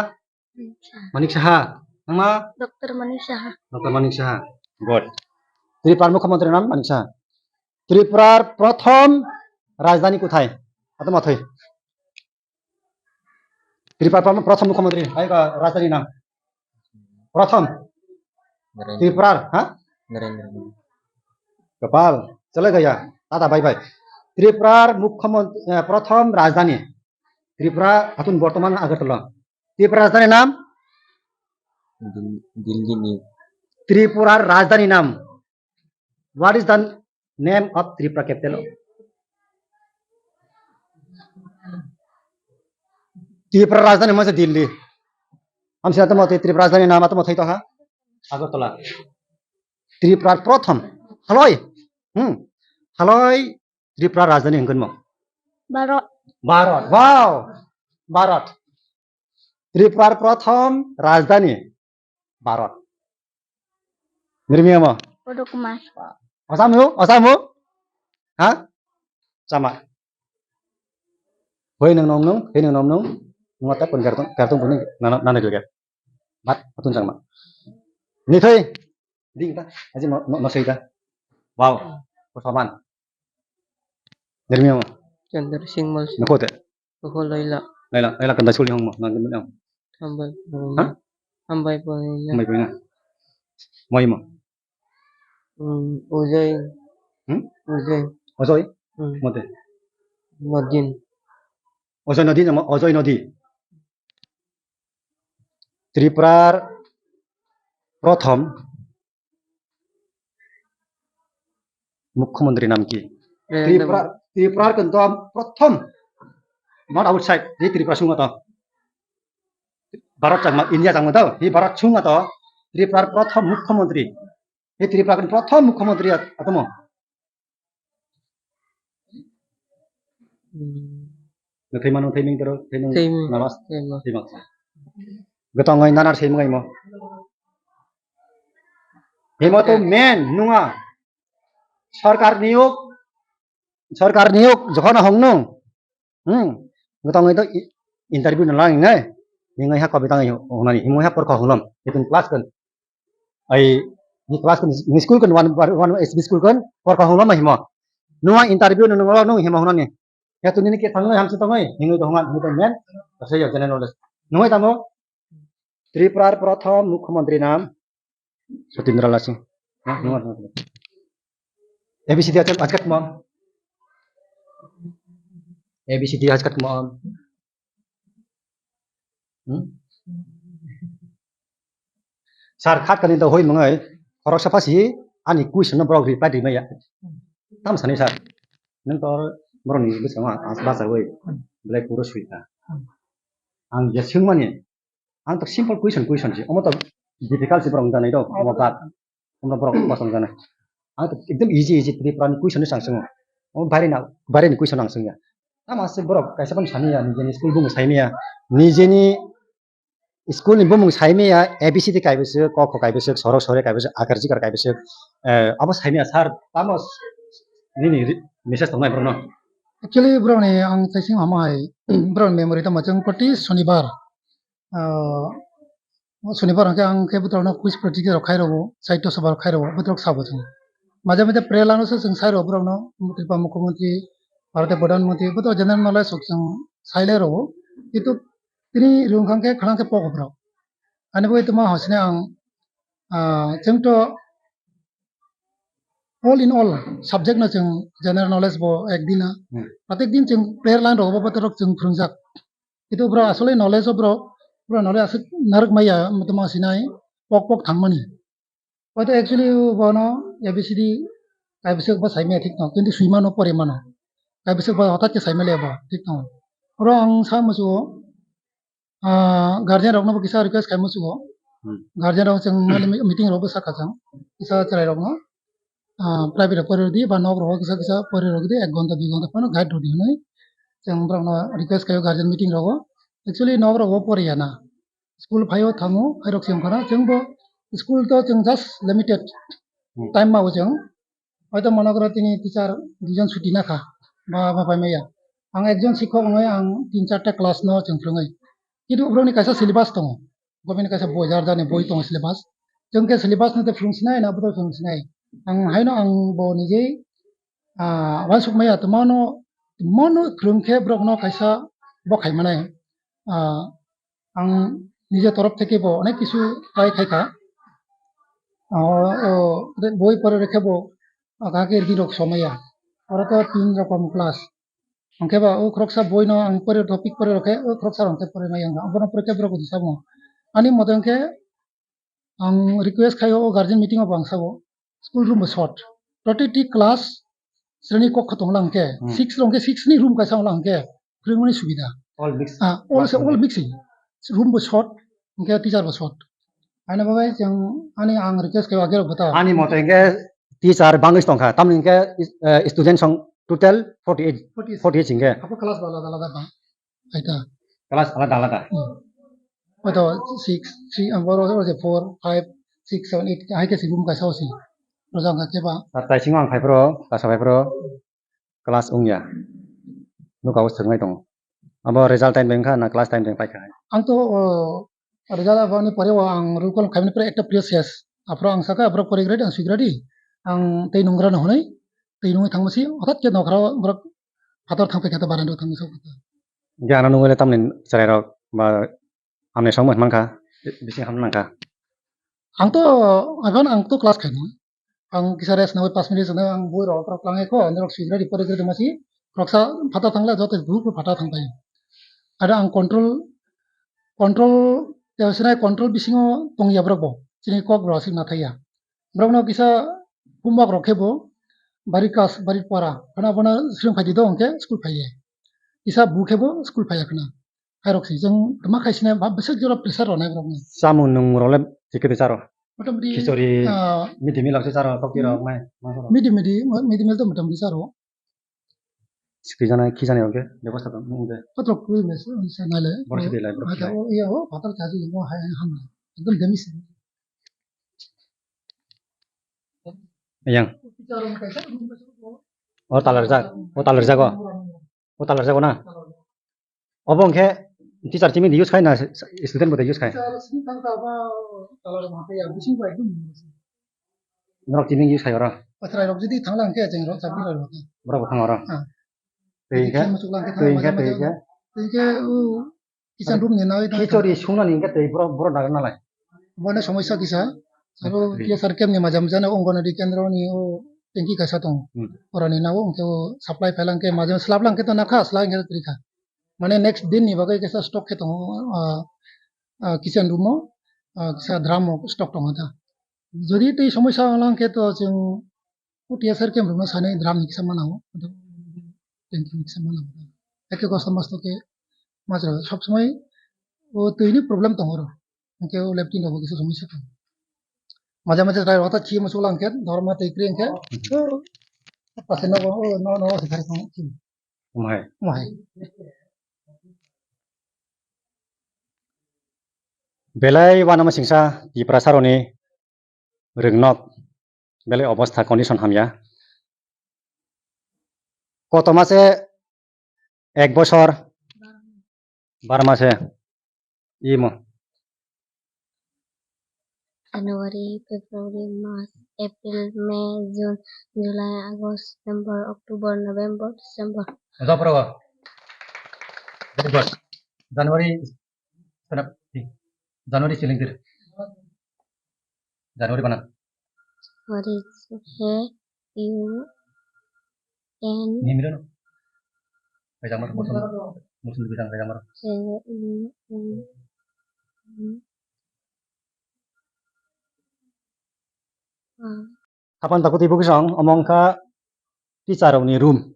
Manik Saha. Manik Saha. Nangma? Doctor Manik Saha. Doctor Manik Saha. Good. Tripura mukhyamantri nam Manik Saha. Tripurar prothom rajdhani kuthai? Ato mathoi. Tripura prothom, prothom mukhyamantri, hai ka rajdhani nam? Prothom. Narendra. Tripurar, ha? Narendra Modi. Kapal, chale gaya. Tata, bye bye. Tripurar mukhyamantri, eh, prothom rajdhani. Tripura atun bortoman Agartala. Tripura rajdhani nam? Dil-, Delhi ni. Tripurar rajdhani nam? What is the name of Tripura capital? Tripura rajdhani hwnma se Delhi. Amsina tamo tei Tripura rajdhani nama tamo thai tokha? Agartala. Tripura prothom. Haloi. Hmm. Haloi Tripura rajdhani hwnkhwnmo. Bharot. Bharot. Wow. Bharot. Tripura prothom rajdhani. Bharot. Nirmiya mo? Bodo Kumar. Osamu? Osamu? Ha? Sama. Hoi nang nom nung, hoi nang nom nung. Ngota pun gartung, gartung pun nana, nana gilgat. Bat, atun changma. Nithoi. Ding ta, aji no, no, no sei ta. Wow. Kosoman. Nirmiya mo? Chandra Singh Malsing. Nukho te. Oho Laila. Laila, laila kanda suli hongmo, nang kanda ang. Hambai, Ha? Hambai, Hambai, Hambai, na. Moi mo. Hmm, Ujoi. Hmm? Ujoi. Ojoi? Hmm. Mote. Nodin. Ojoi Nodi, namo Ojoi Nodi. Tripura Prothom Mukhyamantri nam ki? Tripura, Tripura kanto prothom, not outside, di Tripura sunga to. Bharat changma, India changma to, di Bharat sunga to, Tripura prothom Mukhyamantri. Di Tripura kan prothom Mukhyamantri at-, atomo. Hmm. Nang thai mano, thai ming tero, thai ming Thai ming. Namas, Thai ming. Thai ming. Gotong oi nanar thai mung ai mo. Himo to Okay. Men nunga. Sarkar niyok, sarkar niyok jokhon hong nung. Hmm. Gotong oi to i-, interview na lang ngai. Ningai ha kobi tang oi honani. Himo ha por ko honglam. Itun class kan. Ai, ni class kan, ni school kan, one, one, one S B school kan, por ko honglam himo. Nunga interview nung nung himo honani. Ya tu nini ke thangnai hamsi tongai. Hingoi to hongan, hingoi to men. Asai ya general knowledge. Nungai tamo. Tripura Pratham Mukhyamantri nam Satindra Lal Singh. Ha, nunga, nunga. A B C D ajak, ajak mo. A B C D ajak mo. Hmm? Sir, khat kani da hoi mangai, khoroksa phasi ani question no borok reply ri maya. Tam sani sir. Nang tor borok ni bwskango ang bachai oi, belai puro sui kha. Ang je swngmani, ang to simple question, question si. Omo to difficult si borok wngjanai do, omo bad. Omo borok bosong jana. Ang to ekdom easy, easy Tripura ni question no sang swngo. Omo baire na, baire ni question ang swngya. Tamo se borok kaisa phano sani ya, nijeni school bumung saimaya, nijeni school ni bumung saimaya, A B C D kaibwswk, ko kho kaibwswk, sorok sore kaibwswk, akar jikar kaibwswk, eh, abo saimaya sir, tamo nini ri-, message tongnai borokno? Actually, borokni ang chaising hamo hai, borokni memory tamo chwng proti Sonibar, ah, o Sonibar hwnkhe ang khe botorokno quiz practice rok khai rwo, sahitya sabha rok khai rwo, botorok sabo chwng. Maja maja prayer lano se chwng sai rwo borokno, Tripura Mukhyamantri, Bharat Pradhan Mantri, botorok general knowledge rok chwng sai lai rwo. Kintu tini rwng kha khe khwlangkhe pok borok. Ani bagwi tongma hosne ang, ah, chwng to all in all subject no chwng general knowledge bo ek din na. Hmm. Pratek din chwng prayer line rok bo botorok chwng phwrwngjak. Kintu bro asole knowledge o bro, bro knowledge aswk narwk maya, tamo sinai pok pok thangmani. Hoito actually bono A B C D kaibwswk bo saimaya thik no, kintu swimano porimano. Kaibwswk bo hothat khe saimaliya bo thik no. Oro ang sa musugo, ah, guardian rokno bo kisa request khai musugo. Hmm. Guardian rok chwng mali mi-, meeting rok bwsa kha chwng. Kisa chwrai rokno, ah, private rok pori rwdi ba nok rok kisa kisa pori rwdi, ek ghonta dui ghonta phano guide rwdi hwnwi chwng borokno request khaio guardian meeting rogo. Actually nok rogo poriya na. School phaio thango, phairok se wngkha na. Chwngbo school to chwng just limited Hmm. time mao chwng. Hoito mone koro tini teacher duijon chuti na kha, ba, ba pai maya. Ang ekjon sikhok wngwi ang tin charta class no chwng phwrwngwi. Kintu borokni kaisa syllabus tongo. Government kaisa boi jar jani boi tongo syllabus. Chwng khe syllabus no tei phwrwng sinai, na abo to phwrwng sinai. Ang haino ang bo nijei, ah, uansuk maya, tamo no, tamo no phwrwng khe borok no kaisa bo khai manai. Ah, ang nijor torof theke bo onek kisu try khai kha. O, o, boi pore rwkhe bo aga khe rwgwi rok somaya. Oro to tin rokom class. Hwnkhe ba o khoroksa boi no ang pore topic pore rwkhe o khoroksa rok hwnkhe pore maya wngkha. Obono pore khe borok bo tisamo. Ani mote hwnkhe ang request khai o guardian meeting o bo ang sabo. School room bo short. Protiti class sreni kokha tong lang khe, Hmm. six rong khe six ni room kaisa ong lang khe, phwrwngmani subida. All mix. Ah, all, class all room. Mixing. Room bo short, hwnkhe teacher bo short. Ani bagwi chwng, ani ang request khe age rok bwtha. Ani mote hwnkhe teacher bangwi tong kha. Tamni hwnkhe is-, eh, student song total forty eight, forty eight. Forty eight hwnkhe. Abo class bo alada alada ba. Aita. Class alada alada. Hmm. Oito six, three, ang boro, oro je four, five, six, seven, eight, hai khe si room kaisa o si. Roja wngkha khe ba. Sir, tai singo ang phai phro, kasa phai phro, class wngya. Nuka o swknai tongo. Abo result time bai wngkha na class time bai paikha? Ang to, o, result abo ni pore o ang roll call khaimani pore ekta period ses. Aphro ang saka, aphro pore grade ang swi grade. Ang tei nungra no hwnwi, tei nungwi thangma si, hothat khe nokra o borok phatar thang paikha ta baranda o thangma si. Ge ano nungwi le tamni chwrairok ba hamni song mankha, bisi ham nangkha. Ang to, agon ang to class khaina. Ang kisa rest nangwi pas minute sana ang boi rok rok langai kho, norok swijra report rok masi, roksa phata thangla joto group phata thangpai. Ada ang control, control, ya sinai control bisingo tongya borok bo, chini kok rok aswk nathaiya. Borokno kisa homework rok khe bo bari class, bari pora. Phano bono swrwng phaidi do hwnkhe school phaiye. Kisa bu khe bo school phaiya khna. Khairok si jeng tama khaisine ba bwswk jora pressure rwnai borokni. Chamung nung rok le thik khe charo. Motamoti, khichori, ah, midi milok se charo, tokti rok, hmm, mai, mangso rok. Midi midi, midi mil to motamoti charo. Sikijana, kijani oke, bebosta tong, oke. Patok kui mes, sa nale. Borok se dilai, borok se dilai. O, iya, o, patok chaji, o, hai, ham. Ekdom demis. Yang. O talar jak, o talar jago. O talar jago na. Obo hwnkhe teacher chiming de use khai na student bo de use khai? Teacher sini thang ta ba talar ma khe ya, bising bai dum. Norok chiming use khai oro? Pathrai rok jodi thang lang khe cheng rok chapni rok. Borok bo thang oro. Ah. Tei hwnkhe, tei hwnkhe, tei hwnkhe. Tei hwnkhe o kitchen room ni nai khichori sungnani hwnkhe tei borok, borok nagra nalai. Bono somosya kisa. Aro hmm. T S R camp ni majam jana Anganwadi kendro ni o tanki kaisa tongo. Hmm. Oroni nao hwnkhe o supply phailangkhe majam slap langkhe to nakha, slap hwnkhe to kwrwikha. Mane next din ni bagwi kisa stock khe tongo, ah, ah, kitchen room o, ah, kisa drum o stock tongo ta. Jodi tei somosya langkhe to chwng o T S R camp rokno sanai drum ni kisa ma nango, tanki ni kisa ma nango. Eke kosto mosto khe majra sob somoi o twi ni problem tongo oro. Hwnkhe o leptin rok bo kisa somoi se tongo. Maja maja try rok ta chimo chukla hwnkhe, dorma twi kri hwnkhe, o, pase nogo, o, no, no, se thari tongo, chimo. Omo hai. Omo hai. Belai uanama singsa Tiprasa rokni rwngnok, belai obostha condition hamya. Kotorma se ek bosor, barma se imo. January, February, March, April, May, June, July, August, September, October, November, December. Jopro. Very good. January, January siling dir. January bana. What is he? U N. Nimiro no. Kajamar musul, musul bidang kajamar. K U N. Hapan takuti bukisong omongkha teacher rokni room,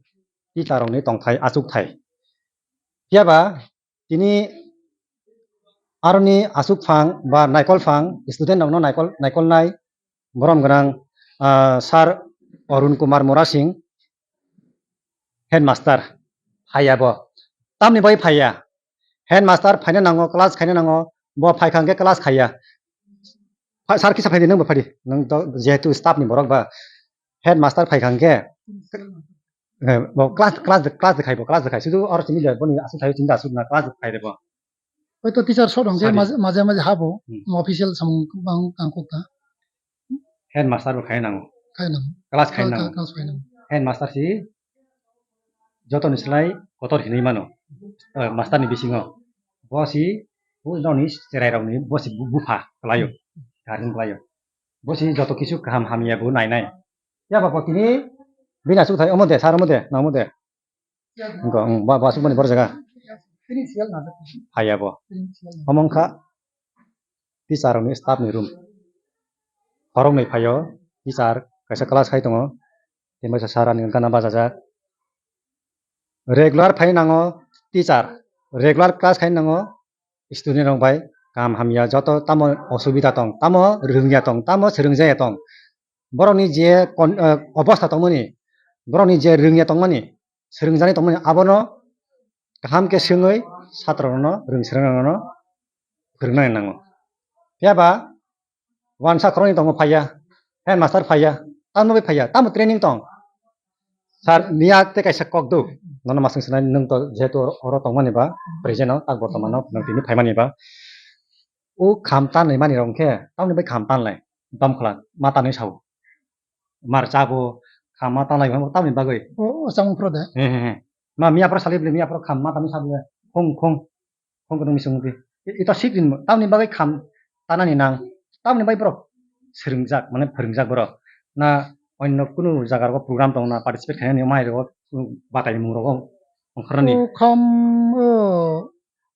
teacher rokni tongthai achukthai. Phiyaba tini aroni aswk phang ba naikol phang student rokno naikol, naikolnai borom gwnang, ah, Sir Arun Kumar Murasing, headmaster phaiya bo. Tamni bai phaiya? Headmaster phaina nango, class khaina nango, bo phaikha hwnkhe class khaiya. Pha-, sir kisa phaidi, nwng bo phaidi, nwng to jehetu staff ni borok ba, headmaster phaikha hwnkhe, eh, bo class, class, class de khai, bo class de khai, sudu oro simi de boni aswk thaio, chini aswk na class de khai de bo. Hoito teacher sot hwnkhe sadi. Maje, maje maje habo, hmm, official samung bang kangkuk ta. Headmaster bo khai nango. Khai nango. Class khai nango. Class khai nango. Headmaster si jotoni slai kotor hinwi mano. Eh, master ni bisingo. Bo si, bo noni cherai rokni, bo si bu-, bupha kwlaio. Guardian kwlaio. Bo si joto kisu kaham hamya bo nai nai. Ya ba bo tini bini aswk thai omo de, sir omo de, nang omo de. Wngkha, wng, ba, ba, aswk mani borok jaga. Phaiya bo. Omo wngkha teacher rokni staff ni room. Khoroknwi phaio, teacher kaisa class khai tongo. Tei masa sir ani gana bachajak. Regular phai nango teacher, regular class khai nango student rok bai. Kaham hamya joto tamo osubida tong, tamo rwngya tong, tamo swrwngjaya tong. Borokni je kon-, eh, obostha tongmani, borokni je rwngya tongmani, swrwngjani tongmani, abono kaham khe swngwi satrorokno, rwng swrwngnairokno phwrwngna nango. Phiya ba wansa khoroknwi tongo phaiya, headmaster phaiya, tamo bai phaiya, tamo training tong? Sir, miya tei kaisa kok do, nono masing sinai, nwng to jehetu oro tongmani ba, present o, tak bortomano, nwng tini phaimani ba. O kham tanwi mani rok wngkhe, tamni bai kham tanlai, dom khwla, ma tanwi sao. Mar chabo, kham ma tanlai, tamni bagwi. O, o, chamung phro de. He, he, he. Ma miya phro salai bwle, miya phro kham ma tanwi sa bwle. Khong, khong. Khong kwrwngni song di. I-, ito sik rinmo. Tamni bagwi kham tanani nang. Tamni bagwi borok swrwngjak, mane phwrwngjak borok. Na onno kunu jaga rogo program tong na participate khainani mai rogo, kunu batai mung rogo ongkhornani. O kham, o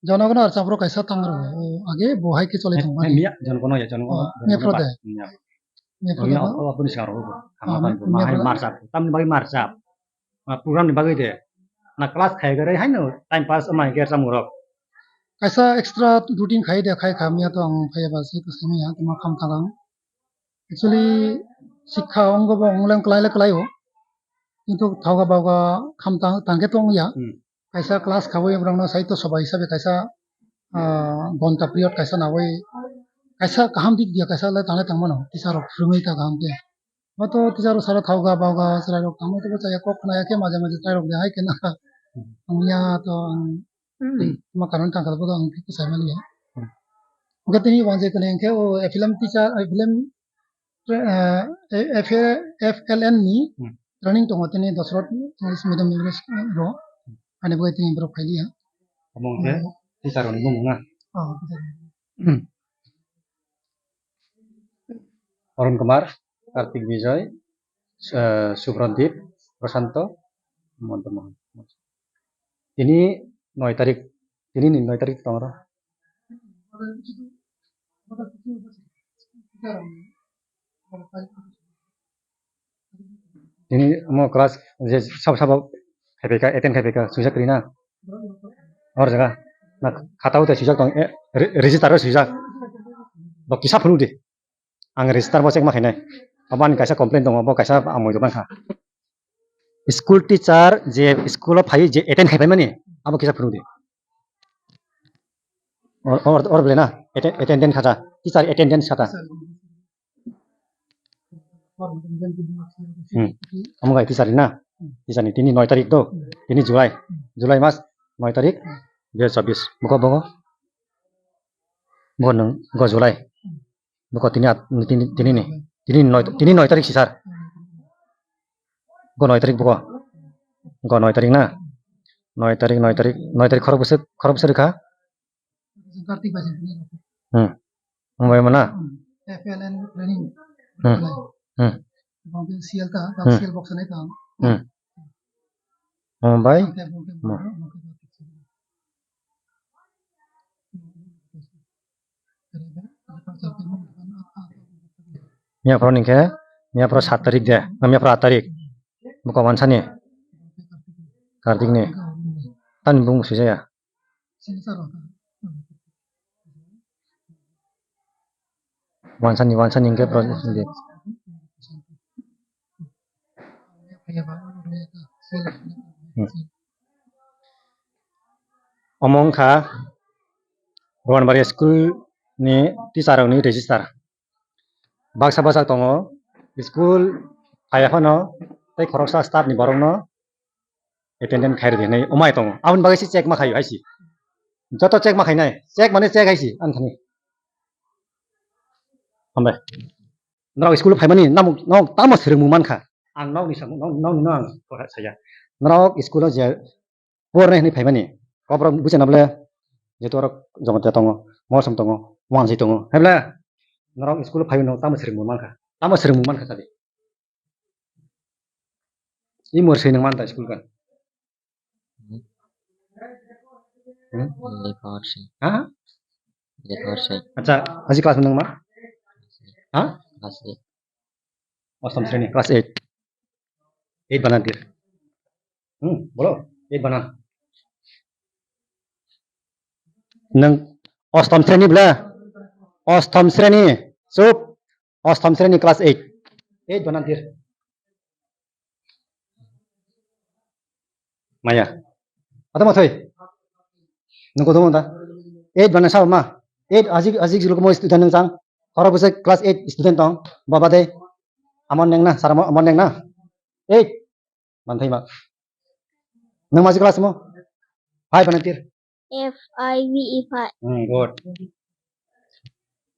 jonogono archap rok kaisa tang rw. O age bo hai khe chole tong mani. Miya jonogono ya jonogono. O, jonogono nepro ba-, de. Miya. Nepro de ba. O, o, aboni sar rogo. Kham Ah, tan me-, bo mahai nepro de. Marchap. Tamni bagwi marchap. Ah, program ni bagwi de. Na class khai gare haino time pass amai ger sam gorok. Kaisa extra routine khai de, khai kha miya to ang phai ba se to simi ya to ma kham tang. Actually sikha ong go bo ong leng klai le klai o. Kintu thoga boga kham tang, tang khe tong ya. Hmm. Kaisa class khawi borok no sai to soba hisabe kaisa, ah, gonta period kaisa nawi kaisa kaham dik dia kaisa le tang le tang mano teacher rok phwrwngwi ta kaham khe. Bo to teacher rok sara thoga boga chwrai rok tang to chaya kok khna ya khe maje maje chwrai rok de hai khe na. Hmm. Ang ya to ang Hmm. Ma karon tang kal bo ang kisa mani ya. Hmm. Oke tini wang je kene ke o F L N teacher, F L N, eh, eh, F L N ni Hmm. Training tongo tini Dosrot English medium English ro. Ani bo tini bro khaili ya. Among ke Hmm. Teacher ni mung na. Oh, teacher. Hmm. Arun Kumar, Kartik Bijoy, eh, Subrodip, Prasanto, Monto Mohan. Tini noi tarik, tini ni noi tarik tong ro. Tini mo class je sab sab khaipai ka, attend khaipai ka, sujak ri na. Or jaga na khata utai sujak tong, eh, re-, register ro sujak. Bo kisa phunu di. Ang register bo check ma khainai. Abo ani kaisa complaint tongo, bo kaisa amoi dokan kha. School teacher je school o phai je attend khai mani, abo kisa phunu di. Or, or, or bole na, atten-, attendance khata, teacher attendance khata. Hmm. Amo gai teacher ni na, teacher ni tini noi tarik to, tini July, July mas noi tarik, dua ribu chobis. Buko, buko. Buko nung, buko July. Buko tini at-, tini, tini ni. Tini noi, tini noi tarik si sir. Buko noi tarik buko. Buko noi tarik na. Noi tarik, noi tarik, noi tarik khorok bwswk, khorok bwswk rwkha? Kartik bai sini. Hmm. Mungbai mana? Hmm. F L N training. Hmm. Hmm. Bang C L ta, bang Hmm. C L box na ita. Hmm. Mumbai. Bang ke, bang ke, Hmm. bang ke, bang ke. Miya phoro ni khe, miya phoro sat tarik de, na miya phoro aat tarik. Buko wansani. Kartik ni. Tani bung sujaya. Wansani, wansani hingke pro-, de. Hmm. Omo wngkha Rohanbari school ni teacher rokni register. Baksa bwsak tongo, school phaiya phano tei khoroksa staff ni borokno attendance khairwdi hinwi omai tongo. Aboni bagwi se check ma khaio hai se. Joto check ma khainai, check mane check hai se, ani thani. Hambai. Norok school phaimani, namo, norok tamo swrwngmung mankha. Ang nokni samung, nok, nokni no ang saya. Norok school o je Por nai hinwi phaimani. Koborok buchana bole, jehetu oro Jamatia tongo, Morsom tongo, Wanjwi tongo. Heble, norok school o phaiwi no tamo swrwngmung mankha? Tamo swrwngmung mankha sadi? I mor swi nang man ta school kan? Hmm? Lekha hor swi. Ha? Lekha hor swi. Acha, aji class nang ma? Ha? Class eight. Ostom sreni, class eight. Eight banan dir. Hmm, bolo, eight banan. Nang ostom sreni bla? Ostom sreni. Chup. Ostom sreni class eight. Eight banan dir. Maya. Atama thoi. Nung kotor ta? Eight bana sa ma? Eight ajik, ajik jiluk mo student nung sang. Horo bwsai class eight student tong. Baba de. Amon neng na, sar amon neng na. Eight. Manthai ma. Nung maji class mo? Five bana tir. F I V E five. Hmm, good.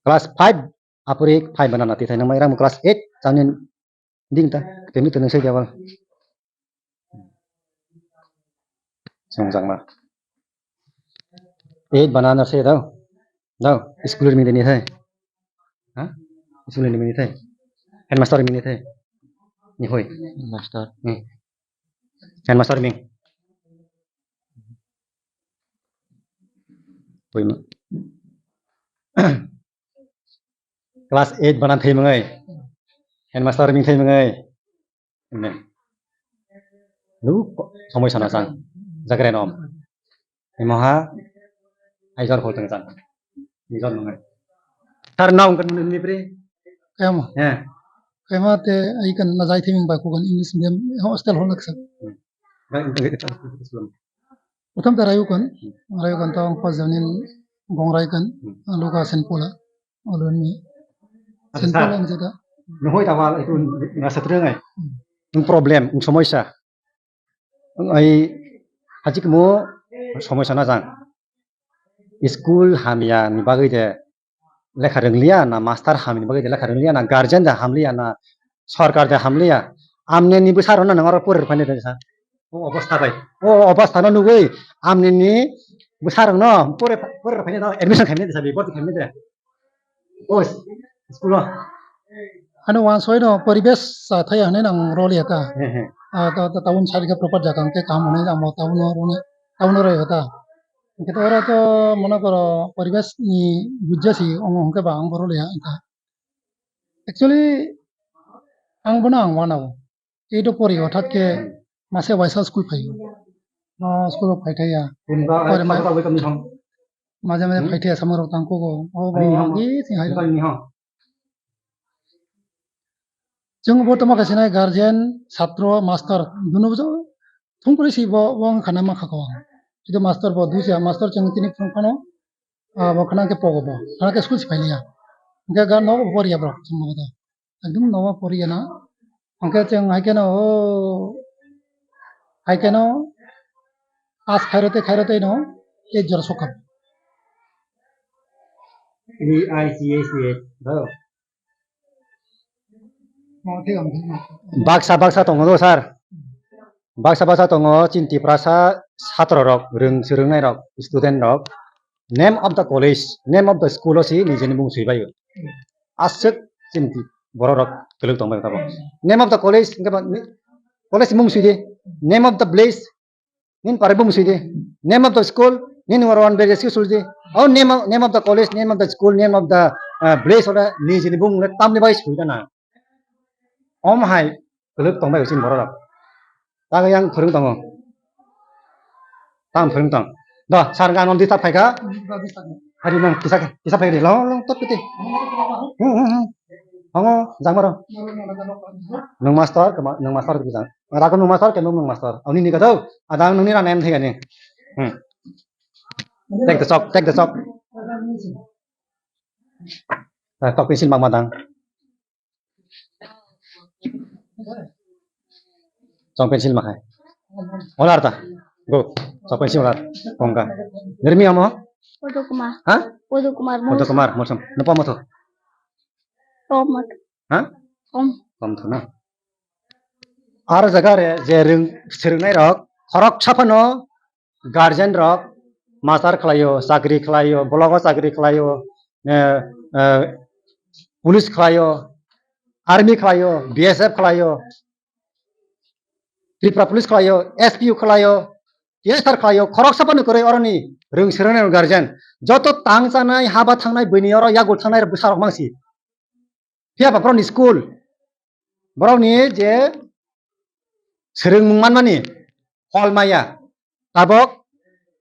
Class five, apuri five bana nati thai nang mai rang class eight, chanin Ding ta, temi temi sai jawal. Songjakma. Eight banana se dao. Dao, school ni mini thai. Ha? School ni mini thai. Headmaster mini thai. Ni hoi. Master. Ni. Headmaster ming. Hoi ma. Class eight banana thai mangai. Headmaster ming thai mangai. Hwnwi. Lu somoi sana chang. Jagre nom. Imoha aizor hol tang chang. Aizor nungai. Sar naung kan ni pri. Kemo. Ya. Kemo te ai kan na jai thiming ba ku kan English medium hostel hol nak sa. Prothom ta rayu kan. Rayu kan ta ang pas janin gong rai kan. Luka sen pula. Aloni. Acha, sir. Simple ang jada. Nohoi ta wal itu nasa terang ai. Hmm. Problem, somosya. Ai hajik mo somosya na jang. School hamya ni bagwi de lekha rwngliya na, master hamya ni bagwi de lekha rwngliya na, guardian de hamliya na, sorkar de hamliya. Amne ni bwsarok no nang oro pore rwphani de sa. O obostha bai. O obostha no nugwi amne ni bwsarok no pore, pore rwphani de admission khaimani de sa, bipor khaimani de. O school o. Ano wansoi no poribesh sa thaya hwnwi nang roli hata. He, he. Ah, ta, ta, town side ke proper jaga hwnkhe kaham hwnwi ang bo town o roni, town o roi hata. Hwnkhe to oro to mone koro poribesh ni bujja si ongo hwnkhe ba ang bo roli ha wngkha. Actually, ang bono ang wanao. Eight o pori, hothat khe mase waisa school phaio. O school o phai thaya. Pore ma-, maje maje phai thaya, samung rok tang kugo. O ani ba hong, di sing hai. Ani hong. Chwng bo tamo khe sinai guardian, satro, master, duno bo thung kori si bo, bo wng khana ma kha ko. Ido master bo dusia, master chwng tini phung phano, ah, bo khana khe pogo bo. Khana khe school si phai liya. Hwnkhe ga nogo bo poriya borok chwng bo. Ekdom nogo poriya na. Hwnkhe chwng hai kheno, o, hai kheno, as khairotwi, khairotwi no, eight jora sokha. E I C S E, bro. Oh, thik ang, thik ang. Baksa, baksa tongo do, sir. Baksa, baksa tongo, chini Tiprasa satro rok, rwng, swrwngnai rok, student rok. Name of the college, name of the school o si nijeni mung swi bai. Aswk chini borok rok kwlwk tong bai tabo. Name of the college, hwnkhe ba ni, college mung swi di. Name of the place, nini pare bung swi di. Name of the school, nini oro one place school swi di. Oh, name of, name of the college, name of the school, name of the, uh, place, ore nijeni bung le tamni bai swi da na. Om hai, kwlwk tong bai chini borok rok. Tang yang phwrwng tongo. Tang phwrwng tong. Do, sir, ang non disturb phaikha. Hari nang kisa, kisa phaikha, long, long, tot piti. Hmm, hmm, hmm. Hongo, jang maro. Nung master, kema, nung master kisa. Rago nung master, kemo nung master. Oni ni kadau, adang nung ni rang em thega ni. Hmm. Take the chalk, take the chalk. Ah, tok pencil mak madang. Chong pencil makhai. Olar ta. Go. Chong pencil olar. Kongka. Nirmi amo? Udu Kumar. Ha? Udu Kumar. Udu Kumar. Mosam. Napa moto? Tom. Ha? Tom. Tom thuna. Ar jaga re je rwng, swrwngnai rok, khorok saphano guardian rok master khlaio, chakri khlaio, block o chakri khlaio, eh, eh, police khlaio, army khlaio, B S F khlaio, Tripura police khlaio, S P U khlaio, T S R khlaio, khoroksa phano kwrwi oroni rwng swrwngnai guardian. Joto tang chanai, haba thangnai, buini oro yago thangnai bwsarok mangsi. Phiya ba borokni school, borokni je swrwngmung manmani hol maya, tabok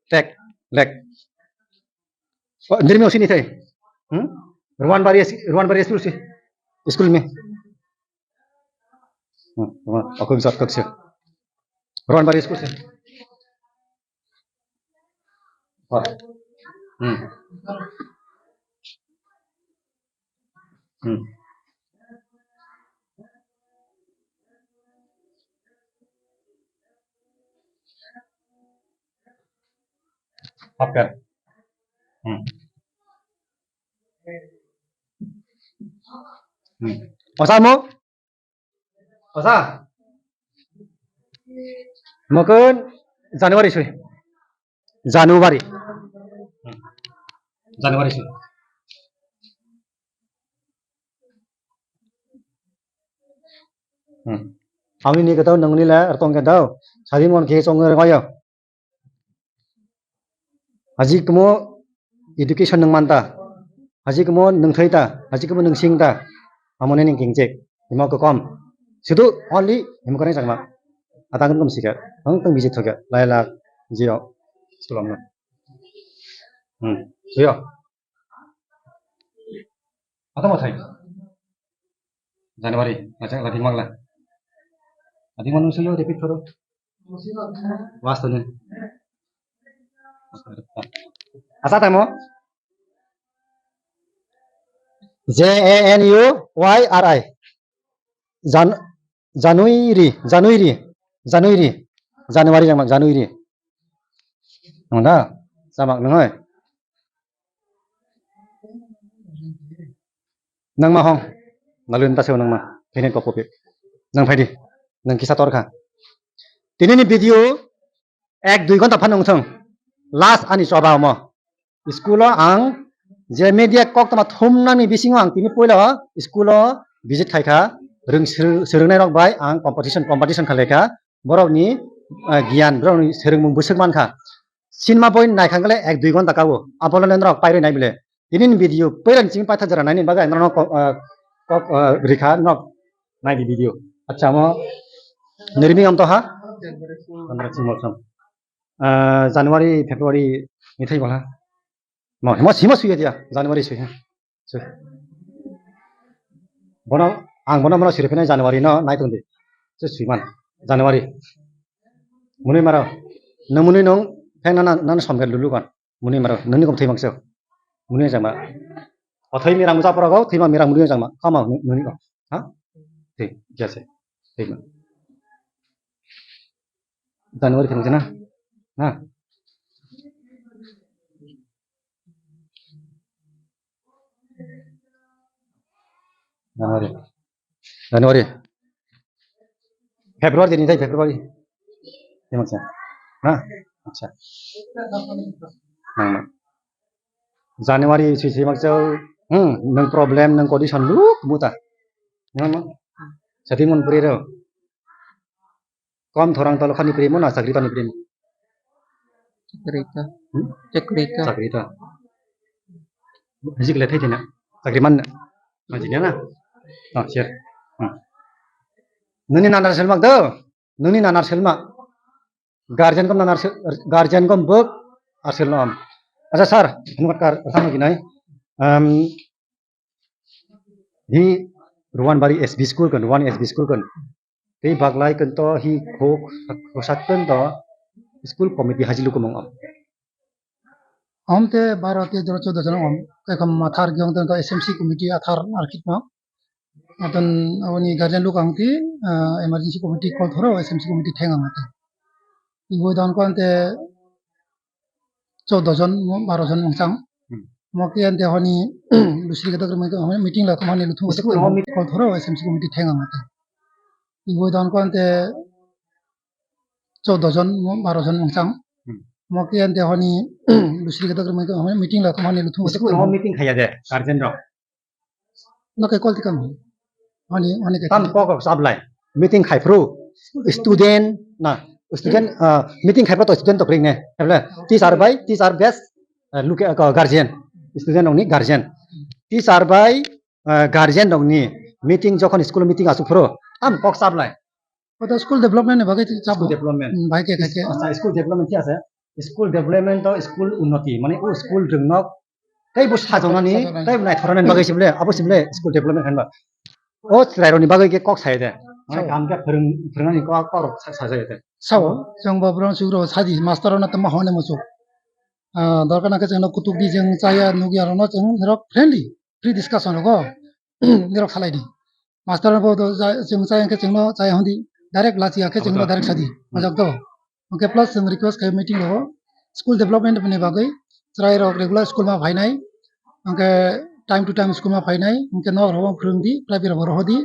tek lek. O, nirmi osini thai. Hmm? Ruanbari, Ruanbari school si. School me. Hmm, Ruan, aku bisa kek si. Ruanbari school si. Wah. Hmm. Hmm. Oke. Hmm. Hmm. Osa mo? Osa. Mokon January sui. January. January se. Hmm. Ami ni kata nang ni la, artong kata. Sadi mon ke song re kaya. Haji kemo education nang manta. Haji kemo nang thai ta. Haji kemo nang sing ta. Amo ne ning king chek. Imo ko kom. Situ only imo kare chakma. Atang kum sika. Ang tang visit thoga. Lai lak. Jio. Sulam na. Hmm. Jio. Atama thai. January, acha, lati magla. Lati manu suyo repeat karo. Last ni. Acha tamo. J A N U Y R I. Jan-, January, January, January, January jang mak January. Nang da, samak nang oi. Nang ma hong, nalun ta se nang ma, kene kok kopi. Nang phaidi, nang kisa tor kha. Tini ni video ek dui ghonta phano wngthung. Last ani choba omo. School o ang je media koktwma thumnani bisingo ang tini puila school o visit khaikha, rwng swrwng-, swrwngnai rok bai ang competition, competition khlaikha, borokni, eh, giyan, borokni swrwngmung bwswk mankha. Cinema boi naikha khe ek dui ghonta kabo, abono norok pairwi nai bile. Tini ni video puila ni simi paitha jora naini bagwi ang norok kok, eh, kok, eh, rikha, norok nai di video. Acha, mo nirmi am to ha? Pandra sing mosam. Ah, January, February ni thai bala. Mo, mo sima suya dia, January suya. Su. Bono, ang bono, bono siri phina January no nai tong di. Su suiman, January. Muni maro, no muni nung, pheng nana, nana somger lulu kan. Muni maro, nuni kom thai mangso. Muni jama. O thai mirang musa pora go, thai ma mirang muni jama. Kama nuni ko. Ha? Thai, jase. Thai ma. January thang jana. Ha? January. January. February ni thai February. Emang sa. Ha? Acha. Nang, nang. January sui sui mak chau. Hmm, nang problem, nang condition luk muta. Nang, nang. Sati mon puri ro. Kom thorang tolo khani primo na chakri pani primo? Chakri ta. Hmm? Chakri ta. Chakri ta. Hajik le thai thina. Chakri man. Hajik na. Ah, sir. Hmm. Nuni nanar selmak do. Nuni nanar selma. Guardian kom nanar sel-, guardian kom bok asel nom. Acha sir, hinwat kar sama ginai. Um, Hi Ruanbari S B school kan, Ruan S B school kan. Tei baglai kan to hi khok, khosak kan to school committee haji lukumung om. Om te baro te doro choudo jon om. Kaikham mathar giong te S M C committee athar arkit ma. Aton oni guardian lukang ti, ah, emergency committee call thoro S M C committee theng ang te. Ibo don kon te choudo jon, baro jon wngchang. Hmm. Mo khe ante honi lusri khe dok rwmai khe honi meeting la khe honi luthung khe School honi call thoro S M C committee theng ang ate. Ibo don ko ante choudo jon, baro jon wngchang. Hmm. Mo khe ante honi lusri khe dok rwmai khe honi meeting la khe honi luthung khe School honi meeting khaya de, guardian rok. No khe call tikam. Ani, ani khe. Tam kok kok sablai. Meeting khai phru. Student na. Student, ah, meeting khai phru to student to kring ne. Teacher bai, teacher best, ah, look, ah, guardian. Student rokni guardian. Teacher bai, ah, guardian rokni meeting jokhon school meeting asuk phru. Tam kok sablai. Oto school development ni bagwi chap. School development. Hmm, bai khe, khe, khe. Acha, school development khe asa. School development to school unnoti, mane o school rwngnok tei bo sajaknani, sajaknani, tei bo naithoknani bagwi se bole, abo se bole school development hinba. O chwrairokni bagwi khe kok sai de. Mane sao, kam khe phwrwng-, phwrwngnani kok, kok rok sa-, sajak de. Sao, chwng bo borok chukro sadi, master rokno tamo hone muchuk. Ah, dorkar nangkhe chwngno kutuk di, chwng chaya nukya rokno chwng norok friendly, free discussion rogo norok salai di. Master bo do ja-, chwng chaya khe chwngno chaya hwn di, direct lachiya khe chwngno, abo to, direct sadi. Hmm. Majak do. Hwnkhe plus chwng request khaio meeting rogo school development ni bagwi chwrai rok regular school ma phainai, hwnkhe time to time school ma phainai, hwnkhe nok rogo phwrwng di, private rogo roho di,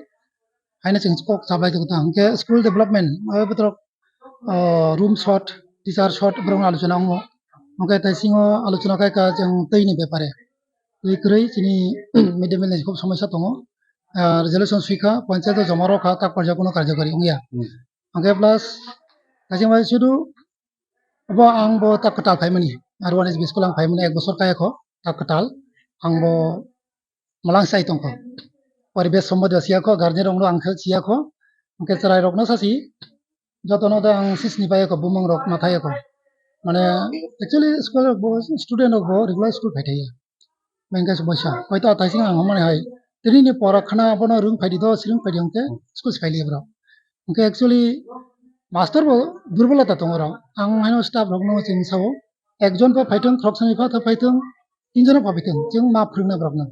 haino chwng kok chaplai tongo ta. Hwnkhe school development abo botorok, ah, room short, teacher short, borok alochona wngo. Hwnkhe taisingo alochona khai kha chwng twi ni bepare. Twi kwrwi chini mid day meal ni khub somosya tongo. Ah, resolution swi kha, panchayat o joma rw kha, tak porjak kuno karjakari wngya. Hmm. Hwnkhe plus kaisa bai sudu bo ang bo tak kwtal phaimani, R one S B school ang phaimani ek bosor kaya kho, tak kwtal. Ang bo malang sai tongkho. Poribesh sombodi siya kho, guardian rokno ang khe siya kho. Hwnkhe chwrai rokno sasi, jotono da ang sisni pai kho, bumung rok nathai kho. Mane, actually, school rok bo, student rok bo regular school phai thaya. Bengke se boisa. Hoito ataising ang homani hai. Tini ni pora khana abono rung phaidi do, sirung phaidi hwnkhe school se phailiya borok. Hwnkhe actually master bo durbolota tongo rok. Ang haino staff rokno chwng sao. Ekjon pha phaithwng, khoroksa ni pha tha phaithwng, tinjon pha phaithwng. Chwng ma phwrwngna borokno.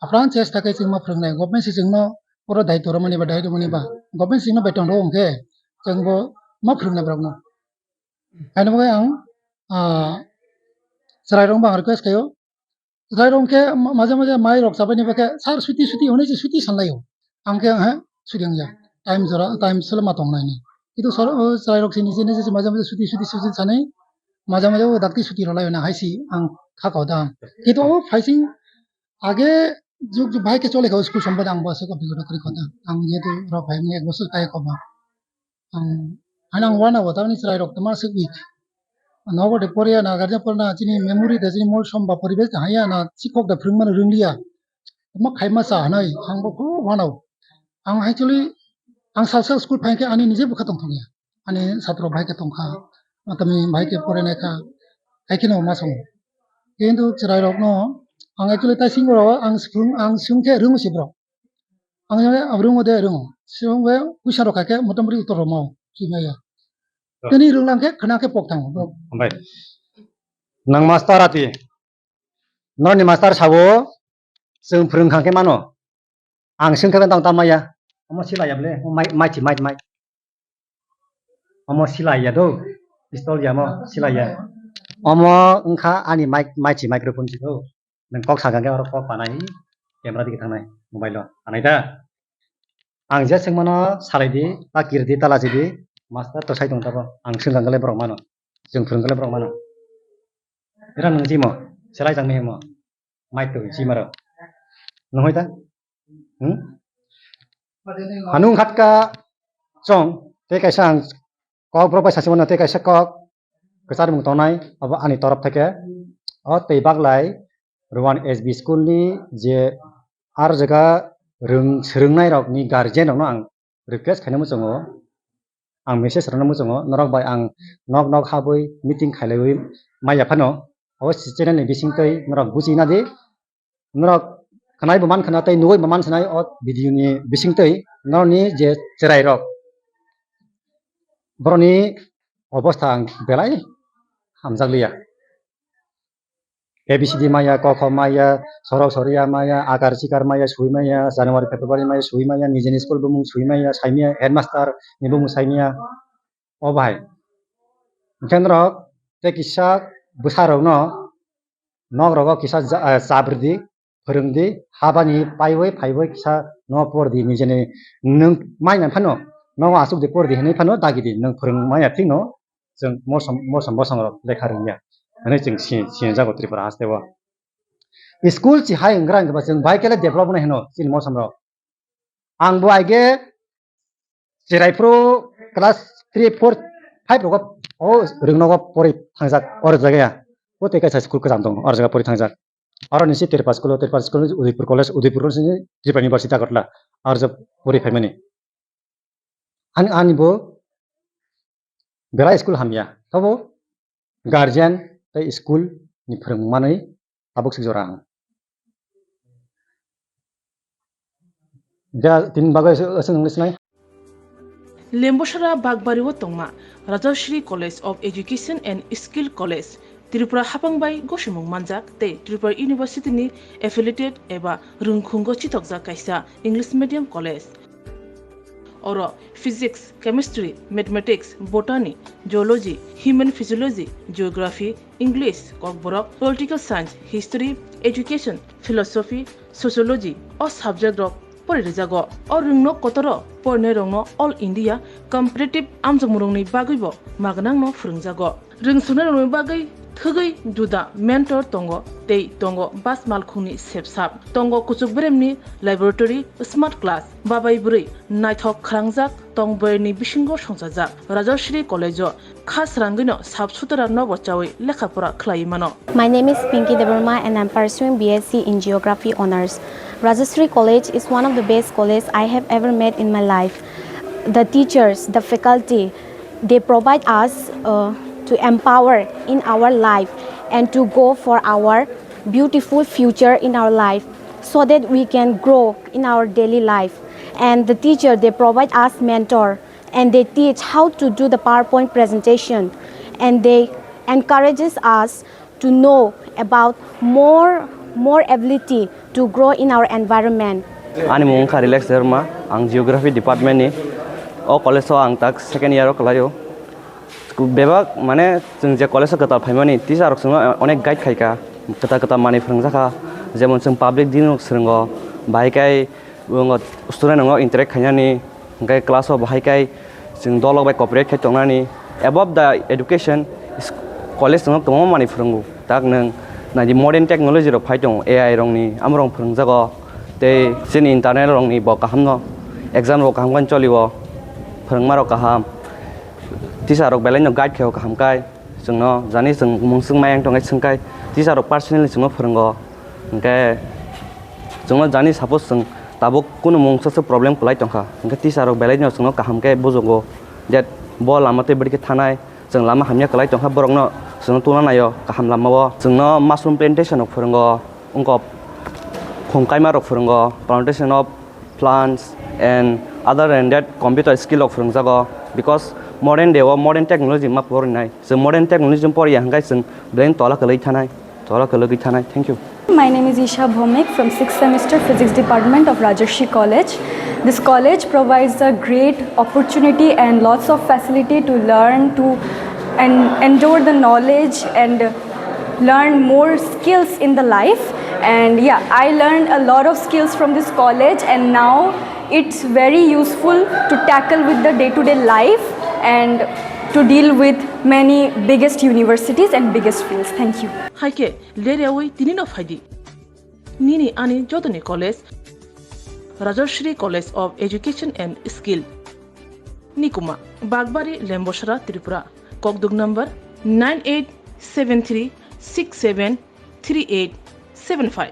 Apran chesta khe chwng ma phwrwngnai. Government se chwngno pura daitw rwmani ba, daitw rwmani ba. Government se chwngno beton rw hwnkhe chwng bo ma phwrwngna borokno. Haino bagwi ang, ah, chwrai rok bo ang request khaio. Chwrai rok khe ma-, maje maje mai rok chabai ni bagwi khe, "Sir, suti, suti," hwnwi se suti sanlaio. Ang khe, "He, suti wngya. Time jora, time sele ma tong nai ni." Kintu sor-, o chwrai rok se nije nije se maje maje suti, suti, suti sanai. Maje maje o dakti suti rw laio na hai se ang kha kau da. Kintu o phaising age juk juk bahai khe chole kha o school sombode ang bo aswk abhigota kwrwi kha da. Ang jehetu rok hai ek bosor kaya kha ba. Ang, haino ang uanao, tamni chwrairok twma aswk weak. Nogo de poriya na, guardian porna, chini memory de, chini mol som ba poribesh de haya na, sikhok de phwrwngmano rwngliya. Tamo khaima cha hinwi, ang bo khub uanao. Ang actually, ang sal sal school phai khe ani nije bwkha tongthokya. Ani satro bahai khe tongkha, matami bahai khe porinai kha, hai kheno ma songo. Kintu chwrairokno ang actually tai singbo ang swng, ang swng khe rwngo se borok. Ang jani abo rwngo de rwngo. Swngbe puisa rok kha khe motamoti uttor rok mao, swi maya. Tini rwnglang khe khna khe pok thango borok. Hambai. Nang master ati. Norni master sabo, chwng phwrwng kha khe mano. Ang swng khe tang tang maya. Omo silai ya ble, mai, mai chi, mai, mai. Omo silai ya do, pistol ya mo, silai ya. Omo wngkha ani mic, mai chi microphone si do. Nang kok sakha khe oro kok panai, camera digi thangnai, mobile o, anai da. Ang je swngmano salai di, ta kir di, ta lachi di, master to sai tong tabo. Ang swngkha khe borok mano, chwng phwrwng khe borok mano. Era nang jimo, selai jang mehmo, mai to jimaro. Nung hoi ta? Hmm? Hanung khatka chong, tei kaisa ang kok borok bai sasi mano, tei kaisa kok kwchar mung tongnai, abo ani torop theke. O tei baglai Rowan S B school ni je ar jaga rwng, swrwngnai rok ni guardian rok no ang request khaina muchungo, ang message rwna muchungo, norok bai ang nok nok habwi meeting khailaiwi maya phano, abo channel ni bisingtwi norok buchi na di, norok khnai bo man khna tei nugwi bo man khna o video ni bisingtwi norokni je chwrai rok, borokni obostha ang belai hamjakliya. A B C D maya, ko kho maya, sorok soriya maya, akar sikar maya, sui maya, January February maya, sui maya, nijeni school bumung sui maya, saimaya, headmaster ni bumung saimaya, o bahai. Hwnkhe norok tei kisa bwsa rokno nok rogo kisa ja-, ah, chabridi, phwrwngdi, habani paiwi phaiwi kisa no pordi nijeni nwng mai nang phano nogo aswkdi pordi hinwi phano dagidi nwng phwrwng maya thikno chwng mosom, mosom bosongrok lekha rwngya hinwi chwng si-, sinijago Tripura hasteo. School si hai wngkha wngkha ba chwng bai kele develop wngnai hino chini mosomrok. Ang bo aige cherai phuru class three, four, five rogo o rwngnogo pori thangjak or jagaya. O tei kaisa school kwcham tongo or jaga pori thangjak. Aro ni si Tripura school, Tripura school Udaipur College, Udaipur College ni Tripura University Agartala. Ar jab pori phaimani. Ani, ani bo belai school hamya. Tabo guardian tei school ni phwrwng manwi tabuk sik jora ang. Da tin bagwi aswk, aswk wngwi sinai. Lembosara Bagbari o tongma Rajashri College of Education and Skill College, Tripura hapang bai gosimung manjak tei Tripura University ni affiliated eba rwngkhungo chitokjak kaisa English medium college. Oro physics, chemistry, mathematics, botany, zoology, human physiology, geography, English, kokborok, political science, history, education, philosophy, sociology o subject rok pori rijago. O rwngno kotoro porinai rokno All India Competitive amjokmung rokni bagwi bo magnang no phwrwngjago. Rwngsuknai rokni bagwi Thwgwi juda mentor tongo tei tongo bas malkhungni sepsap. Tongo kuchuk beremni laboratory, smart class, babai bwrwi naithok khwlangjak tong boyarni bisingo songchajak. Rajashree College-o kha srangwino sap sutra nobo chawi lekha pora khlaiwi mano. My name is Pinky Debbarma and I'm pursuing B S C in Geography Honours. Rajashree College is one of the best college I have ever met in my life. The teachers, the faculty, they provide us uh, to empower in our life and to go for our beautiful future in our life so that we can grow in our daily life. And the teacher, they provide us mentor and they teach how to do the PowerPoint presentation and they encourages us to know about more more ability to grow in our environment. Ani mung wngkha Relax Debbarma, ang Geography Department ni. O college o ang tak second year o kwlaio. Bebak mane chwng je college o kwtal phaimani teacher rok chwngno onek guide khaikha, kwtal kwtal manwi phwrwngjakha, jemon chwng public dealing rok swrwngo, bahai khe student rokno interact khainani, hwnkhe class o bahai khe chwng dolok bai cooperate khai tongnani. Above the education, college chwngno kwbangma manwi phwrwngo. Tak nwng naidi modern technology rok phai tongo, A I rokni, amorok phwrwngjago. Tei chini internal rokni bo kahamno, exam rok kaham khe cholio, phwrwngma rok kaham, teacher rok belai no guide khaio kaham kai. Chwngno jani chwng mungswk mayang tongkhe swngkhai teacher rok personally chwngno phwrwngo. Hwnkhe chwngno jani suppose chwng tabuk kunu mungsa se problem kwlai tongkha, hwnkhe teacher rok belai no chwngno kaham khe bujugo je bo lama tei bwrwi khe thanai, chwng lama hamya kwlai tongkha borokno chwngno tungna naio kaham lamao. Chwngno mushroom plantation rok phwrwngo, wngkok khum kaima rok phwrwngo, plantation of plants and other than that computer skill rok phwrwngjago, because modern day o modern technology ma porinai. Chwng modern technology poriya hwnkhe chwng brain tola kwlwi thanai, tola kwlwgwi thanai. Thank you. My name is Isha Bhomik from sixth semester Physics Department of Rajarshi College. This college provides a great opportunity and lots of facility to learn, to and endure the knowledge and learn more skills in the life. And yeah, I learned a lot of skills from this college, and now it's very useful to tackle with the day-to-day life and to deal with many biggest universities and biggest fields. Thank you. Haikhe leryawi tinino phaidi. Nini ani jotoni college, Rajashree College of Education and Skill, Nikuma, Bagbari, Lembosara, Tripura. Kokduk number nine eight seven three six seven three eight seven five.